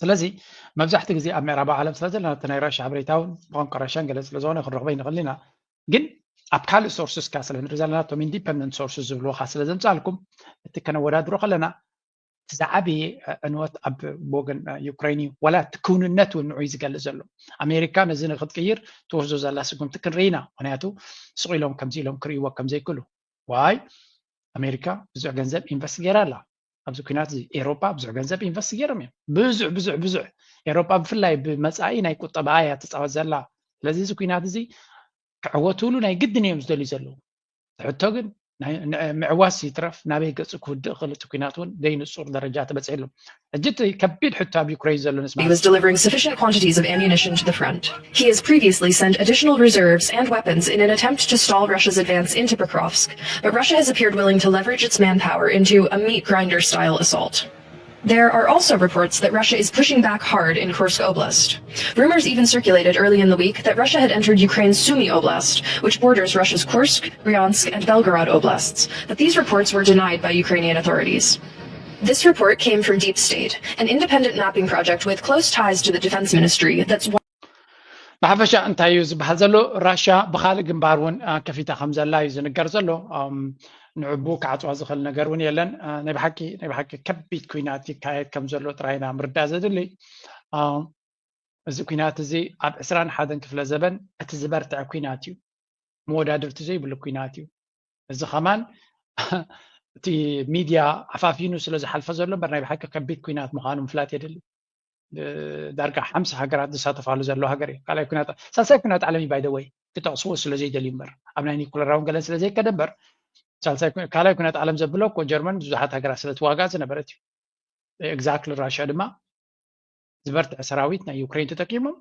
ስለዚ መብዛሕትኡ ግዜ ኣብ ምዕራባዊ ዓለም ስለ ዘለና እቲ ናይ ራሻ ሓበሬታ እውን ብቋንቋ ራሻን ገለ ስለ ዝኾነ ክንረኽቦ ይንኽእል ኢና። ግን ኣብ ካልእ ሶርስስ ካ ስለ ንርኢ ዘለና እቶም ኢንዲፐንደንት ሶርስስ ዝብልዎ ካ ስለ ዘምጻልኩም እቲ ከነወዳድሮ ከለና እቲ ዝዓበየ ዕንወት ኣብ ወገን ዩክሬን እዩ። ዋላ እቲ ክውንነት እውን ንዑ እዩ ዝገልጽ ዘሎ። ኣሜሪካ ነዚ ንክትቅይር ትወስዶ ዘላ ስጉምቲ ክንርኢ ኢና። ምክንያቱ ስቕ ኢሎም ከምዚ ኢሎም ክርእይዎ ከም ዘይክእሉ። ዋይ ኣሜሪካ ብዙሕ ገንዘብ ኢንቨስት ገይራ ኣላ ኣብዚ ኩናት እዚ። ኤሮፓ ብዙሕ ገንዘብ ኢንቨስት ገይሮም እዮም። ብዙሕ ብዙሕ ብዙሕ ኤሮፓ ብፍላይ ብመጻኢ ናይ ቁጠባ እያ ትጻወት ዘላ። ስለዚ እዚ ኩናት እዚ ክዕወትሉ ናይ ግድን እዮም ዝደልዩ ዘለዉ። ሕቶ ግን ምዕዋስ ይትረፍ ናበይ ገጹ ክውድእ ክእል እቲ ኩናት እውን ዘይንጹር ደረጃ ተበጺሕሉ። ሕጂ እቲ ከቢድ ሕቶ ኣብ ዩክሬን ዘሎ ንስማ። He was delivering sufficient quantities of ammunition to the front. He has previously sent additional reserves and weapons in an attempt to stall Russia's advance into Pokrovsk, but Russia has appeared willing to leverage its manpower into a meat grinder-style assault. There are also reports that Russia is pushing back hard in Kursk Oblast. Rumors even circulated early in the week that Russia had entered Ukraine's Sumy Oblast, which borders Russia's Kursk, Bryansk, and Belgorod Oblasts, but these reports were denied by Ukrainian authorities. This report came from Deep State, an independent mapping project with close ties to the Defense Ministry that's ብሓፈሻ እንታይ እዩ ዝበሃል ዘሎ? ራሽያ ብካልእ ግንባር እውን ከፊታ ከም ዘላ እዩ ዝንገር ዘሎ። ንዕቡ ክዓፅዋ ዝኽእል ነገር እውን የለን። ናይ ብሓቂ ናይ ብሓቂ ከቢድ ኩናት ይካየድ ከም ዘሎ ጥራይ ኢና ምርዳእ ዘድሊ። እዚ ኩናት እዚ ኣብ ዕስራን ሓደን ክፍለ ዘበን እቲ ዝበርትዐ ኩናት እዩ። መወዳድርቲ ዘይብሉ ኩናት እዩ። እዚ ከማን እቲ ሚድያ ዓፋፊኑ ስለ ዝሓልፈ ዘሎ እምበር ናይ ብሓቂ ከቢድ ኩናት ምዃኑ ምፍላጥ የድሊ። ዳርጋ ሓምሳ ሃገራት ዝሳተፋሉ ዘሎ ሃገር እዩ። ካልኣይ ኩናት ሳልሳይ ኩናት ዓለም እዩ ባይደወይ ክጠቕስዎ ስለ ዘይደልዩ እምበር ኣብ ናይ ኒኩለራውን ገለን ስለ ዘይከደ እምበር ካልኣይ ኩናት ዓለም ዘብሎ እኮ ጀርመን ብዙሓት ሃገራት ስለ ትዋጋእ ዝነበረት እዩ። ኤግዛክትሊ ራሽያ ድማ ዝበርትዐ ሰራዊት ናይ ዩክሬን ተጠቂሞም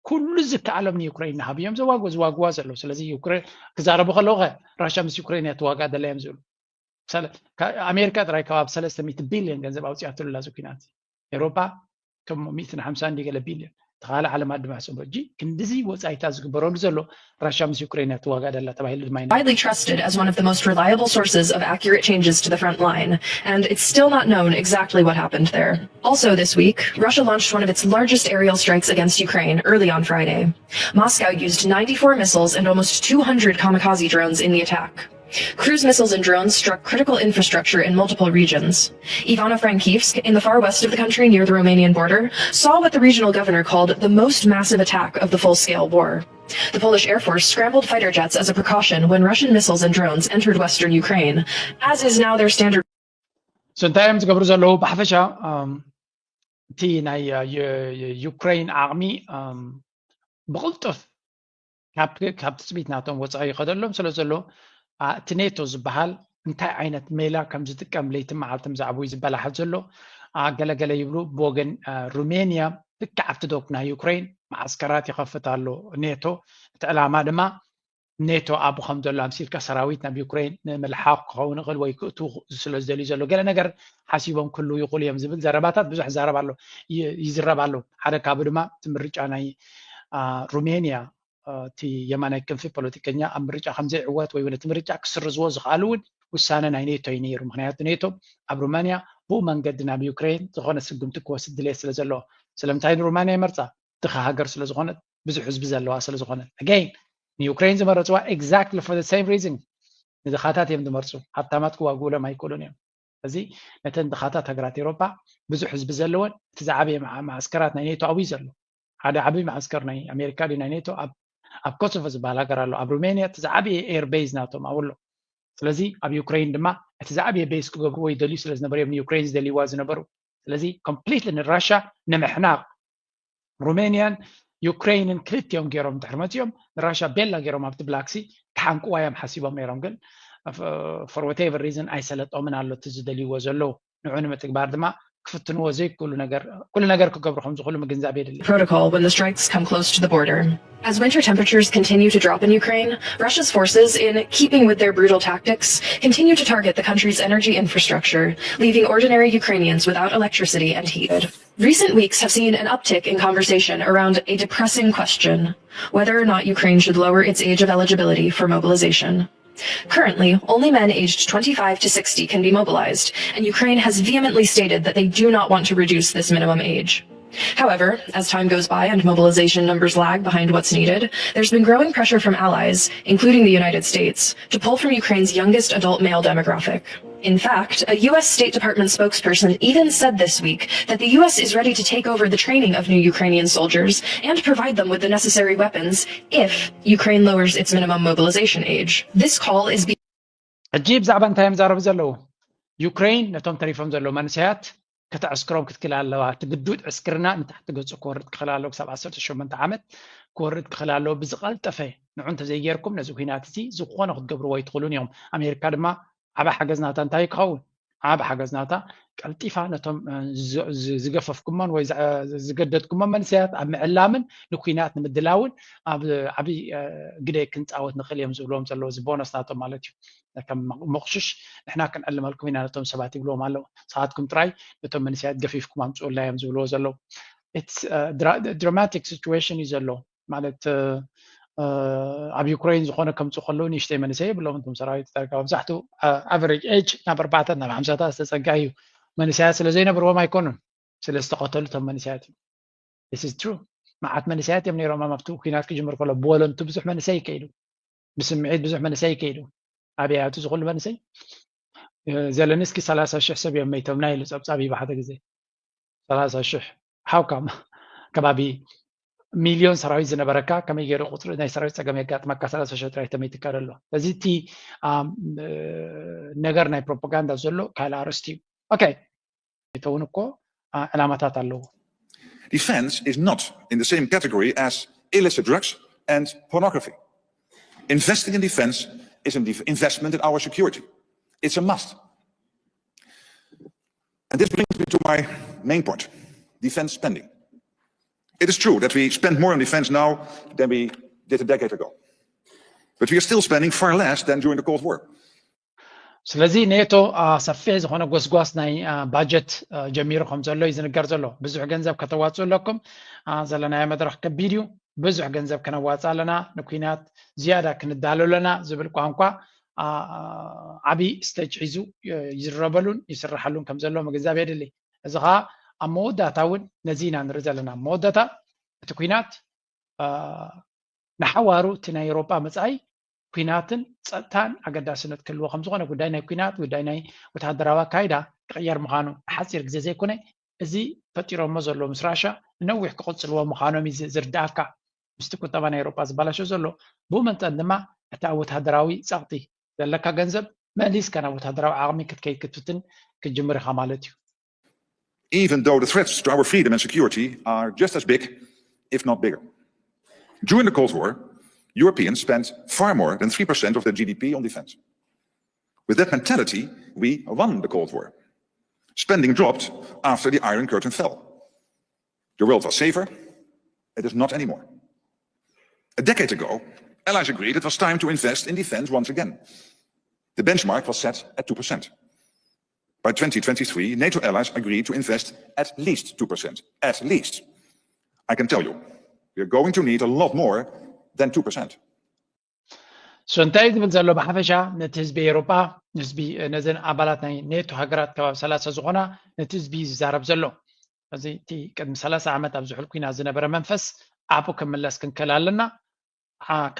ኩሉ ዝከኣሎም ንዩክሬን ንሃብዮም ዘዋግዎ ዝዋግዋ ዘለዉ። ስለዚ ዩክሬን ክዛረቡ ከለዉ ከ ራሽያ ምስ ዩክሬን እያ ትዋጋእ ደላ እዮም ዝብሉ። ኣሜሪካ ጥራይ ከባቢ ሰለስተ ሚእቲ ቢልዮን ገንዘብ ኣውፅኣትሉ ኣላ እዚ ኩናት። ኤሮፓ ከም ሚእትን ሓምሳን ገለ ቢልዮን ተኻለ ዓለማት ድማ ሰቦ እጂ ክንድዚ ወፃኢታት ዝግበረሉ ዘሎ ራሽያ ምስ ዩክሬን እያ ትዋጋእ ደላ ተባሂሉ ድማ widely trusted as one of the most reliable sources of accurate changes to the front line, and it's still not known exactly what happened there. Also this week, Russia launched one of its largest aerial strikes against Ukraine early on Friday. Moscow used ninety-four missiles and almost two hundred kamikaze drones in the attack. Cruise missiles and drones struck critical infrastructure in multiple regions. Ivano-Frankivsk, in the far west of the country near the Romanian border, saw what the regional governor called the most massive attack of the full-scale war. The Polish Air Force scrambled fighter jets as a precaution when Russian missiles and drones entered western Ukraine, as is now their standard. So እንታይ እዮም ዝገብሩ ዘለዉ? ብሓፈሻ እቲ ናይ ዩክሬን ዓቕሚ ብቕልጡፍ ካብ ትፅቢት ናቶም ወፃኢ ይኸደሎም ስለ ዘሎ እቲ ኔቶ ዝበሃል እንታይ ዓይነት ሜላ ከም ዝጥቀም ለይቲ መዓልቲ ብዛዕባኡ ዝበላሓት ዘሎ። ገለገለ ይብሉ ብወገን ሩሜንያ ልክዕ ኣብቲ ዶብ ናይ ዩክሬን መዓስከራት ይኸፍት ኣሎ ኔቶ። እቲ ዕላማ ድማ ኔቶ ኣብኡ ከም ዘሎ ኣምሲልካ ሰራዊት ናብ ዩክሬን ንምልሓቕ ክኸውን ይኽእል ወይ ክእቱ ስለ ዝደልዩ ዘሎ ገለ ነገር ሓሲቦም ክህልዉ ይኽእሉ እዮም ዝብል ዘረባታት ብዙሕ ይዛረብ ኣሎ ይዝረብ ኣሎ። ሓደ ካብኡ ድማ እቲ ምርጫ ናይ ሩሜንያ እቲ የማናይ ክንፊ ፖለቲከኛ ኣብ ምርጫ ከም ዘይዕወት ወይ እውን እቲ ምርጫ ክስርዝዎ ዝኽኣሉ እውን ውሳነ ናይ ኔቶ እዩ ነይሩ። ምክንያቱ ኔቶ ኣብ ሩማንያ ብኡ መንገዲ ናብ ዩክሬን ዝኾነ ስጉምቲ ክወስድ ድሌት ስለ ዘለዎ። ስለምንታይ ንሩማንያ ይመርፃ? ድኻ ሃገር ስለ ዝኾነት ብዙሕ ህዝቢ ዘለዋ ስለ ዝኾነት። ኣገይን ንዩክሬን ዝመረፅዋ exactly for the same reason። ንድኻታት እዮም ዝመርፁ፣ ሃብታማት ክዋግኡሎም ኣይክእሉን እዮም። እዚ ነተን ድኻታት ሃገራት ኤሮፓ ብዙሕ ህዝቢ ዘለወን እቲ ዝዓበየ መዓስከራት ናይ ኔቶ ኣብዩ ዘሎ ሓደ ዓብዪ መዓስከር ናይ ኣሜሪካ ድዩ ናይ ኔቶ ኣብ ኮሶቮ ዝበሃል ሃገር ኣሎ። ኣብ ሩሜንያ እቲ ዝዓበየ ኤር ቤዝ ናቶም ኣብኡ ኣሎ። ስለዚ ኣብ ዩክሬን ድማ እቲ ዝዓበየ ቤዝ ክገብርዎ ይደልዩ ስለ ዝነበሩ እዮም ንዩክሬን ዝደልይዋ ዝነበሩ። ስለዚ ኮምፕሊትሊ ንራሻ ንምሕናቕ ሩሜንያን ዩክሬንን ክልቲኦም ገይሮም ድሕሪ መፂኦም ንራሻ ቤላ ገይሮም ኣብቲ ብላክሲ ክሓንቅዋ እዮም ሓሲቦም ነይሮም። ግን for whatever reason ኣይሰለጦምን ኣሎ እቲ ዝደልይዎ ዘለዉ። ንዑ ንምትግባር ድማ ክፍትንዎ ዘይክእሉ ነገር ኩሉ ነገር ክገብሩ ከም ዝኽእሉ ምግንዛብ የድሊ። Protocol when the strikes come close to the border. As winter temperatures continue to drop in Ukraine, Russia's forces, in keeping with their brutal tactics, continue to target the country's energy infrastructure, leaving ordinary Ukrainians without electricity and heat. Recent weeks have seen an uptick in conversation around a depressing question: whether or not Ukraine should lower its age of eligibility for mobilization. Currently, only men aged twenty-five to sixty can be mobilized, and Ukraine has vehemently stated that they do not want to reduce this minimum age. However, as time goes by and mobilization numbers lag behind what's needed, there's been growing pressure from allies, including the United States, to pull from Ukraine's youngest adult male demographic. In fact, a U S State Department spokesperson even said this week that the U S is ready to take over the training of new Ukrainian soldiers and provide them with the necessary weapons if Ukraine lowers its minimum mobilization age. This call is being ሕጂ ብዛዕባ እንታይ እዮም ዛረቡ ዘለዉ? ዩክሬን ነቶም ተሪፎም ዘለዉ መንእሰያት ከተዕስክሮም ክትክእል ኣለዋ። እቲ ግዱድ ዕስክርና ንታሕቲ ገጹ ክወርድ ክኽእል ኣለዎ። ክሳብ ዓሰርተ ሸሞንተ ዓመት ክወርድ ክኽእል ኣለዎ። ብዝቐልጠፈ ንዑ እንተዘይጌርኩም ነዚ ኲናት እዚ ዝኾነ ክትገብርዎ ኣይትኽእሉን እዮም። ኣሜሪካ ድማ ዓቢ ሓገዝ ናታ እንታይ ክኸውን? ዓቢ ሓገዝ ናታ ቀልጢፋ ነቶም ዝገፈፍኩሞን ወይ ዝገደድኩሞን መንእሰያት ኣብ ምዕላምን ንኲናት ንምድላውን ኣብ ዓቢ ግደ ክንጻወት ንኽእል እዮም ዝብልዎም ዘለዉ፣ እዚ ቦነስ ናቶም ማለት እዩ። ከም መቑሽሽ ንሕና ክንዕልመልኩም ኢና ነቶም ሰባት ይብልዎም ኣለዉ። ንስኻትኩም ጥራይ ነቶም መንእሰያት ገፊፍኩም ኣምጽኡልና እዮም ዝብልዎ ዘለዉ። It's dramatic situation እዩ ዘሎ። ማለት ኣብ ዩክሬን ዝኾነ ከምፅኡ ከለዉ ንእሽተይ መንእሰይ የብሎም እቶም ሰራዊት ዳርጋ መብዛሕትኡ average age ናብ ኣርባዕተ ናብ ሓምሳታት ዝተፀግዐ እዩ። መንእሰያት ስለ ዘይነብርዎም ኣይኮኑን፣ ስለ ዝተቐተሉ እቶም መንእሰያት እዩ። This is true። መዓት መንእሰያት እዮም ነይሮም ኣብቲ ኩናት ክጅምር ከሎ ብወለንቱ ብዙሕ መንእሰይ ይከይዱ፣ ብስምዒት ብዙሕ መንእሰይ ይከይዱ። ኣበያቱ ዝኹሉ መንእሰይ ዘለንስኪ ሰላሳ ሽሕ ሰብ እዮም መይቶምና ኢሉ ፀብፃብ ይብሓደ ግዜ ሰላሳ ሽሕ how come ከባቢ ሚልዮን ሰራዊት ዝነበረካ ከመይ ገይሩ ቁፅሪ ናይ ሰራዊት ፀገም የጋጥመካ ሰላሳ ሽሕ ጥራይ ተመይትካ ዘሎ እዚ እቲ ነገር ናይ ፕሮፓጋንዳ ዘሎ ካልእ ኣርእስቲ እዩ። ኦኬ እተውን እኮ ዕላማታት ኣለዎ። Defense is not in the same category as illicit drugs and pornography. Investing in defense is an investment in our security. It's a must. And this brings me to my main point, defense spending. It is true that we spend more on defense now than we did a decade ago. But we are still spending far less than during the Cold War. ስለዚ ኔቶ ሰፊሕ ዝኾነ ጎስጓስ ናይ ባጀት ጀሚሩ ከም ዘሎ እዩ ዝንገር ዘሎ። ብዙሕ ገንዘብ ከተዋፅኡ ኣለኩም፣ ዘለናዮ መድረኽ ከቢድ እዩ፣ ብዙሕ ገንዘብ ከነዋፅእ ኣለና፣ ንኩናት ዝያዳ ክንዳሎ ኣለና ዝብል ቋንቋ ዓቢ stage ሒዙ ይዝረበሉን ይስረሓሉን ከም ዘሎ ምግንዛብ የድሊ። እዚ ከዓ ኣብ መወዳእታ እውን ነዚ ኢና ንርኢ ዘለና። መወዳእታ እቲ ኩናት ንሓዋሩ እቲ ናይ ኤውሮጳ መጻኢ ኩናትን ጸጥታን ኣገዳስነት ክህልዎ ከም ዝኾነ ጉዳይ ናይ ኩናት ጉዳይ ናይ ወተሃደራዊ ኣካይዳ ክቕየር ምዃኑ ንሓጺር ግዜ ዘይኮነ እዚ ፈጢሮሞ ዘለዉ ምስ ራሻ ንነዊሕ ክቕጽልዎ ምዃኖም እዩ ዝርድኣካ። ምስቲ ቁጠባ ናይ ኤውሮጳ ዝበላሾ ዘሎ ብኡ መጠን ድማ እቲ ኣብ ወተሃደራዊ ጸቕጢ ዘለካ ገንዘብ መሊስካ ናብ ወተሃደራዊ ዓቕሚ ክትከይድ ክትፍትን ክትጅምር ኢኻ ማለት እዩ። Even though the threats to our freedom and security are just as big, if not bigger. During the Cold War, Europeans spent far more than three percent of their G D P on defense. With that mentality, we won the Cold War. Spending dropped after the Iron Curtain fell. The world was safer. It is not anymore. A decade ago, allies agreed it was time to invest in defense once again. The benchmark was set at two percent. By twenty twenty-three, NATO allies agreed to invest at least two percent. At least. I can tell you, we are going to need a lot more than two percent. So እንታይ ዝብል ዘሎ ብሓፈሻ ነቲ ህዝቢ ኤውሮጳ ህዝቢ ነዘን ኣባላት ናይ ኔቶ ሃገራት ከባቢ ሰላሳ ዝኾና ነቲ ህዝቢ ዝዛረብ ዘሎ እዚ እቲ ቅድሚ ሰላሳ ዓመት ኣብ ዝሑል ኩናት ዝነበረ መንፈስ ኣብኡ ክምለስ ክንክእል ኣለና።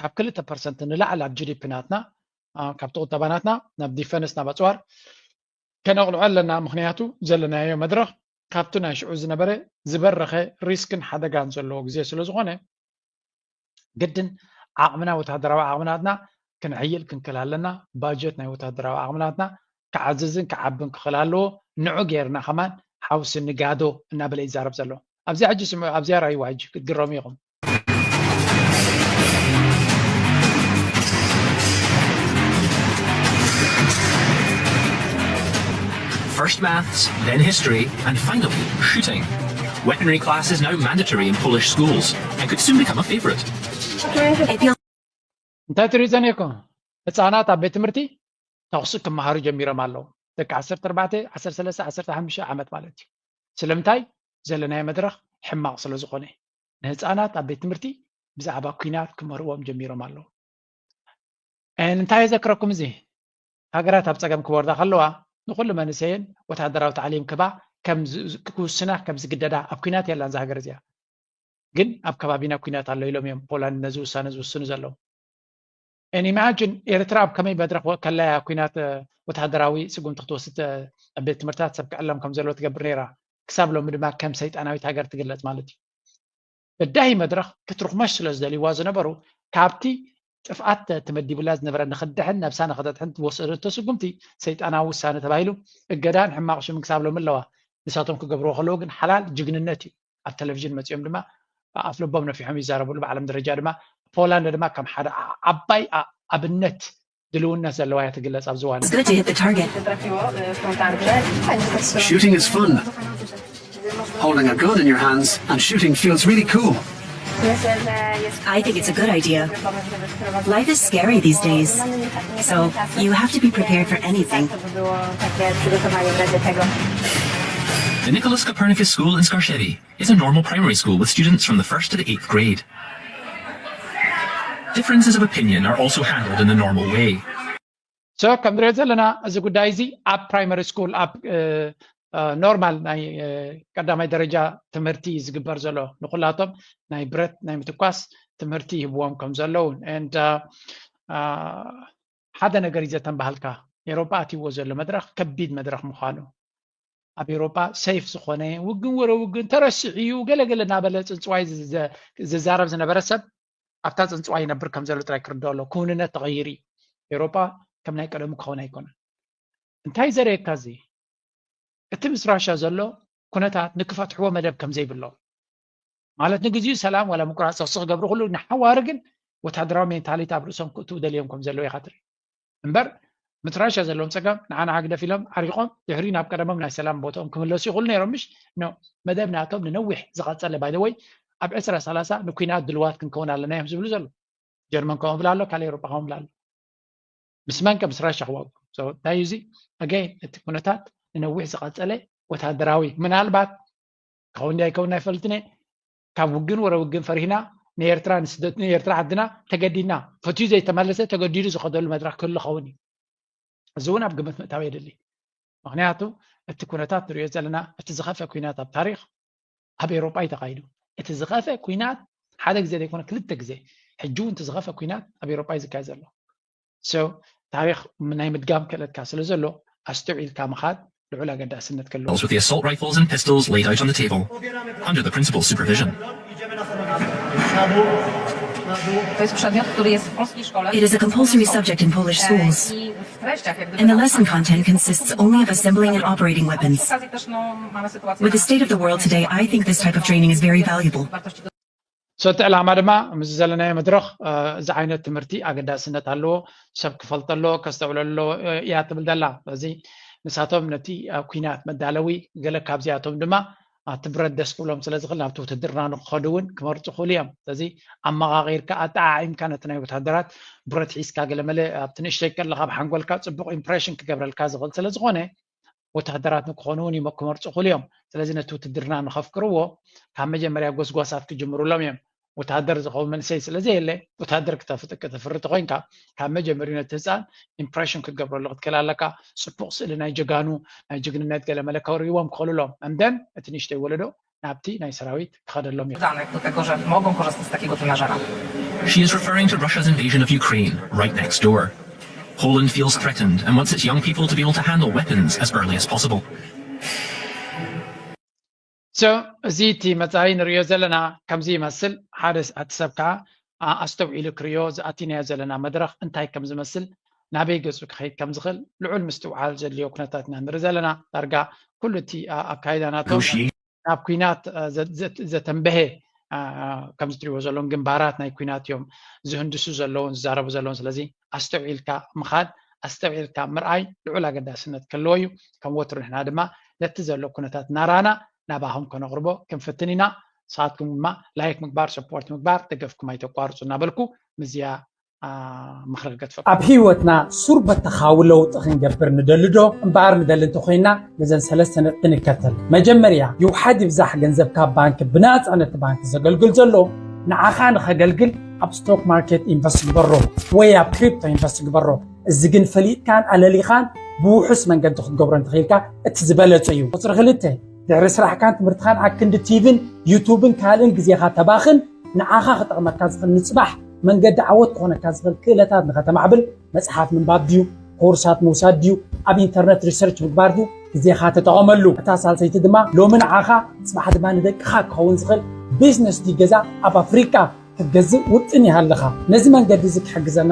ካብ ክልተ ፐርሰንት ንላዕሊ ኣብ ጂ ዲ ፒ ናትና ካብቲ ቁጠባ ናትና ናብ ዲፈንስ ናብ ኣፅዋር ከነቕልዖ ኣለና። ምክንያቱ ዘለናዮ መድረኽ ካብቲ ናይ ሽዑ ዝነበረ ዝበረኸ ሪስክን ሓደጋን ዘለዎ ግዜ ስለ ዝኾነ ግድን ዓቕምና ወተሃደራዊ ዓቕምናትና ክነሕይል ክንክእል ኣለና። ባጀት ናይ ወተሃደራዊ ዓቕምናትና ክዓዝዝን ክዓብን ክኽእል ኣለዎ። ንዑ ጌርና ከማን ሓውሲ ንጋዶ እናበለ ይዛረብ ዘሎ። ኣብዚኣ ሕጂ ስምዑ፣ ኣብዚኣ ራእይዋ ሕጂ ክትግረሙ ኢኹም። First maths, then history, and finally shooting. Weaponry class is now mandatory in Polish schools and could soon become a favourite. እንታይ ትሪኢ ጸኒሕኩም? ህፃናት ኣብ ቤት ትምህርቲ ተኹሲ ክመሃሩ ጀሚሮም ኣለዉ። ደቂ ዓሰርተ ኣርባዕተ፣ ዓሰርተ ሰለስተ፣ ዓሰርተ ሓሙሽተ ዓመት ማለት እዩ። ስለምንታይ? ዘለናዮ መድረኽ ሕማቕ ስለ ዝኾነ፣ ንህፃናት ኣብ ቤት ትምህርቲ ብዛዕባ ኲናት ክምህርዎም ጀሚሮም ኣለዉ። And እንታይ የዘክረኩም እዚ? ሃገራት ኣብ ፀገም ክወርዳ ከለዋ ንኹሉ መንእሰየን ወታደራዊ ታዕሊም ክባ ከም ዝ- ክውስና ከም ዝግደዳ፣ ኣብ ኲናት የላን እዛ ሃገር እዚኣ። ግን ኣብ ከባቢና ኲናት ኣሎ ኢሎም እዮም ፖላንድ ነዚ ውሳነ ዝውስኑ ዘለዉ። And imagine ኤርትራ ኣብ ከመይ መድረኽ ወ- ከላያ ኲናት እ፣ ወታደራዊ ስጉምቲ ክትወስድ እ፣ ኣብ ቤት ትምህርትታት ሰብ ክዕለም ከም ዘለዎ ትገብር ነይራ። ክሳብ ሎሚ ድማ ከም ሰይጣናዊት ሃገር ትግለጽ ማለት እዩ። በዳሂ መድረኽ ክትርኽመሽ ስለ ዝደልይዋ ዝነበሩ፣ ካብቲ ጥፍኣት ተ- ተመዲቡላ ዝነበረ ንኽድሕን ነብሳ ንኽተድሕን ዝወሰደቶ ስጉምቲ ሰይጣናዊ ውሳነ ተባሂሉ እገዳን ሕማቕ ሽምን ክሳብ ሎሚ ኣለዋ። ንሳቶም ክገብርዎ ከለዉ ግን ሓላል ጅግንነት እዩ። ኣብ ቴሌቪዥን መጺኦም ድማ ኣፍ ልቦም ነፊሖም ይዛረብሉ። ብዓለም ደረጃ ድማ ፖላንድ ድማ ከም ሓደ ዓ- ዓባይ ኣ- ኣብነት ድልውነት ዘለዋ እያ ትግለጽ ኣብዚ እዋን። It's good to hit the target. Shooting is fun. Holding a gun in your hands and shooting feels really cool. I think it's a good idea. Life is scary these days, so you have to be prepared for anything. The Nicholas Copernicus School in Skarshevi is a normal primary school with students from the first to the eighth grade. Differences of opinion are also handled in the normal way. So ከም ንሪኦ ዘለና እዚ ጉዳይ እዚ ኣብ ፕራይመሪ ስኩል ኣብ ኖርማል ናይ ቀዳማይ ደረጃ ትምህርቲ እዩ ዝግበር ዘሎ። ንኩላቶም ናይ ብረት ናይ ምትኳስ ትምህርቲ ይህብዎም ከም ዘለውን and ሓደ ነገር እዩ ዘተንባሃልካ። ኤሮጳ ኣትይዎ ዘሎ መድረኽ ከቢድ መድረኽ ምዃኑ፣ ኣብ ኤሮጳ ሰይፍ ዝኾነ ውግን ወረ ውግን ተረሲዑ እዩ ገለገለ እናበለ ፅንፅዋይ ዝዛረብ ዝነበረ ሰብ ኣብታ ፅንፅዋይ ይነብር ከም ዘሎ ጥራይ ክርድኦ ኣሎ። ክውንነት ተቐይሩ እዩ። ኤሮጳ ከም ናይ ቀደሙ ክኸውን ኣይኮነን። እንታይ ዘርእየካ እዚ? እቲ ምስ ራሻ ዘሎ ኩነታት ንክፈትሕዎ መደብ ከም ዘይብሎም፣ ማለት ንግዚኡ ሰላም ዋላ ምቁራፅ ተኩሲ ክገብሩ ክሉ ንሓዋሩ ግን ወታደራዊ ሜንታሊቲ ኣብ ርእሶም ክእትው ደልዮም ከም ዘለዉ ኢኻ ትርኢ። እምበር ምስ ራሻ ዘለዎም ፀገም ንዓና ሃግደፍ ኢሎም ዓሪቆም ድሕሪ ናብ ቀደሞም ናይ ሰላም ቦትኦም ክምለሱ ይኽእሉ ነይሮም። ምሽ ኖ፣ መደብ ናቶም ንነዊሕ ዝቐፀለ ባይደወይ ኣብ ዕስራ ሰላሳ ንኩናት ድልዋት ክንከውን ኣለና እዮም ዝብሉ ዘለዉ። ጀርመን ከምኡ ብላ ኣሎ፣ ካልእ ኤውሮጳ ከምኡ ብላ ኣሎ። ምስ መን ከ? ምስ ራሻ ክዋግኡ። So እንታይ እዩ እዚ? ኣገይን እቲ ኩነታት ንነዊሕ ዝቐፀለ ወታደራዊ ምናልባት ክኸውን ድያ ኣይከውን ኣይፈልጥን እየ። ካብ ውግን ወረ ውግን ፈሪህና ንኤርትራ ንስደት ንኤርትራ ዓድና ተገዲድና ፈትዩ ዘይተመለሰ ተገዲዱ ዝኸደሉ መድረኽ ክህሉ ኸውን እዩ። እዚ እውን ኣብ ግምት ምእታው የድሊ። ምክንያቱ እቲ ኩነታት ንሪኦ ዘለና እቲ ዝኸፈ ኩናት ኣብ ታሪኽ ኣብ ኤውሮጳ እዩ ተኻይዱ። እቲ ዝኸፈ ኩናት ሓደ ግዜ ዘይኮነ ክልተ ግዜ፣ ሕጂ እውን እቲ ዝኸፈ ኩናት ኣብ ኤውሮጳ እዩ ዝካየድ ዘሎ። So ታሪኽ ናይ ምድጋም ክእለትካ ስለ ዘሎ ኣስተውዒልካ ምኻድ ልዑል ኣገዳስነት ከለዎ። With the assault rifles and pistols laid out on the table under the principal's supervision. To jest przedmiot, który jest w polskiej szkole. It is a compulsory subject in Polish schools. I w treściach, jak And the lesson content consists only of assembling and operating weapons. Przy okazji też no, mamy sytuację With the state of the world today, I think this type of training is very valuable. wartości So እቲ ዕላማ ድማ ምስ ዘለናዮ መድረኽ እዚ ዓይነት ትምህርቲ ኣገዳስነት ኣለዎ፣ ሰብ ክፈልጠሎ ከስተውዕለሎ እያ ትብል ዘላ። ስለዚ ንሳቶም ነቲ ኩናት መዳለዊ ገለ ካብዚኣቶም ድማ ኣብቲ ብረት ደስ ክብሎም ስለ ዝኽእል ናብቲ ውትድርና ንክኸዱ እውን ክመርፁ ክኽእሉ እዮም። ስለዚ ኣመቓቒርካ ኣጠዓዒምካ ነቲ ናይ ወታደራት ብረት ሒዝካ ገለመለ ኣብቲ ንእሽተይ ከለኻ ኣብ ሓንጎልካ ፅቡቕ ኢምፕሬሽን ክገብረልካ ዝኽእል ስለ ዝኾነ ወታደራት ንክኾኑ እውን ይመ- ክመርፁ ክኽእሉ እዮም። ስለዚ ነቲ ውትድርና ንኸፍቅርዎ ካብ መጀመርያ ጎስጓሳት ክጅምሩሎም እዮም። ወታደር ዝኸውን መንእሰይ ስለ ዘየለ ወታደር ክተፍጥ- ክተፍሪ ተኮይንካ ካብ መጀመሪኡ ነቲ ህፃን ኢምፕሬሽን ክትገብረሉ ክትክእል ኣለካ። ፅቡቕ ስእሊ ናይ ጀጋኑ ናይ ጅግንነት ገለመለ ከርእዎም ክኽእሉ ኣለዎም። And then እቲ ንእሽተይ ወለዶ ናብቲ ናይ ሰራዊት ክኸደሎም እዩ። danych do tego, że mogą korzystać z takiego trenażera. She is referring to Russia's invasion of Ukraine, right next door. Poland feels threatened and wants its young people to be able to handle weapons as early as possible. So እዚ እቲ መጻኢ ንሪኦ ዘለና ከምዚ ይመስል። ሓደ ስ- እቲ ሰብ ከዓ ኣ- ኣስተውዒሉ ክሪኦ ዝኣቲናዮ ዘለና መድረኽ እንታይ ከም ዝመስል ናበይ ገጹ ክኸይድ ከም ዝኽእል ልዑል ምስትውዓል ዘድልዮ ኩነታት ኢና ንርኢ ዘለና። ዳርጋ ኩሉ እቲ ኣ- ኣካይዳ ናቶም Negotiate ናብ ኩናት እ፣ ዘ- ዘ- ዘተንበሀ እ፣ ከምዚ ትሪእዎ ዘለውን ግንባራት ናይ ኩናት እዮም ዝህንድሱ ዘለውን ዝዛረቡ ዘለውን። ስለዚ ኣስተውዒልካ ምኻድ ኣስተውዒልካ ምርኣይ ልዑል ኣገዳስነት ከለዎ እዩ። ከም ወትሩ ንሕና ድማ ነቲ ዘሎ ኩነታት እናረኣና ናባኹም ከነቕርቦ ክንፍትን ኢና። ንስኻትኩም ድማ ላይክ ምግባር ሰፖርት ምግባር ደገፍኩም ኣይተቋርፁ እናበልኩ ምስዚኣ ምኽሪ ክገድፈኩም። ኣብ ህይወትና ሱር በተኻዊ ለውጢ ክንገብር ንደሊ ዶ? እምበኣር ንደሊ እንተኮይና ነዘን ሰለስተ ነጥቢ ንከተል። መጀመርያ ይውሓድ ይብዛሕ ገንዘብካ ኣብ ባንክ ብናፃ ነቲ ባንክ ዘገልግል ዘሎ ንዓኻ ንኸገልግል ኣብ ስቶክ ማርኬት ኢንቨስት ግበሮ ወይ ኣብ ክሪፕቶ ኢንቨስት ግበሮ። እዚ ግን ፈሊጥካን ኣለሊኻን ብውሑስ መንገዲ ክትገብሮ እንተኽኢልካ እቲ ዝበለጸ እዩ። ቁፅሪ ክልተ፣ ድሕሪ ስራሕካን ትምህርትኻን ኣክንዲ ቲቪን ዩቱብን ካልእን ግዜኻ ተባኽን ንዓኻ ክጠቕመካ ዝኽእል ንፅባሕ መንገዲ ዓወት ክኾነካ ዝኽእል ክእለታት ንኸተማዕብል መፅሓፍ ምንባብ ድዩ፣ ኮርሳት ምውሳድ ድዩ፣ ኣብ ኢንተርነት ሪሰርች ምግባር ድዩ፣ ግዜኻ ተጠቐመሉ። እታ ሳልሰይቲ ድማ ሎሚ ንዓኻ ፅባሕ ድማ ንደቅኻ ክኸውን ዝኽእል ቢዝነስ ድዩ ገዛ ኣብ ኣፍሪቃ ክትገዝእ ውጥን ይሃለኻ። ነዚ መንገዲ እዚ ክሕግዘና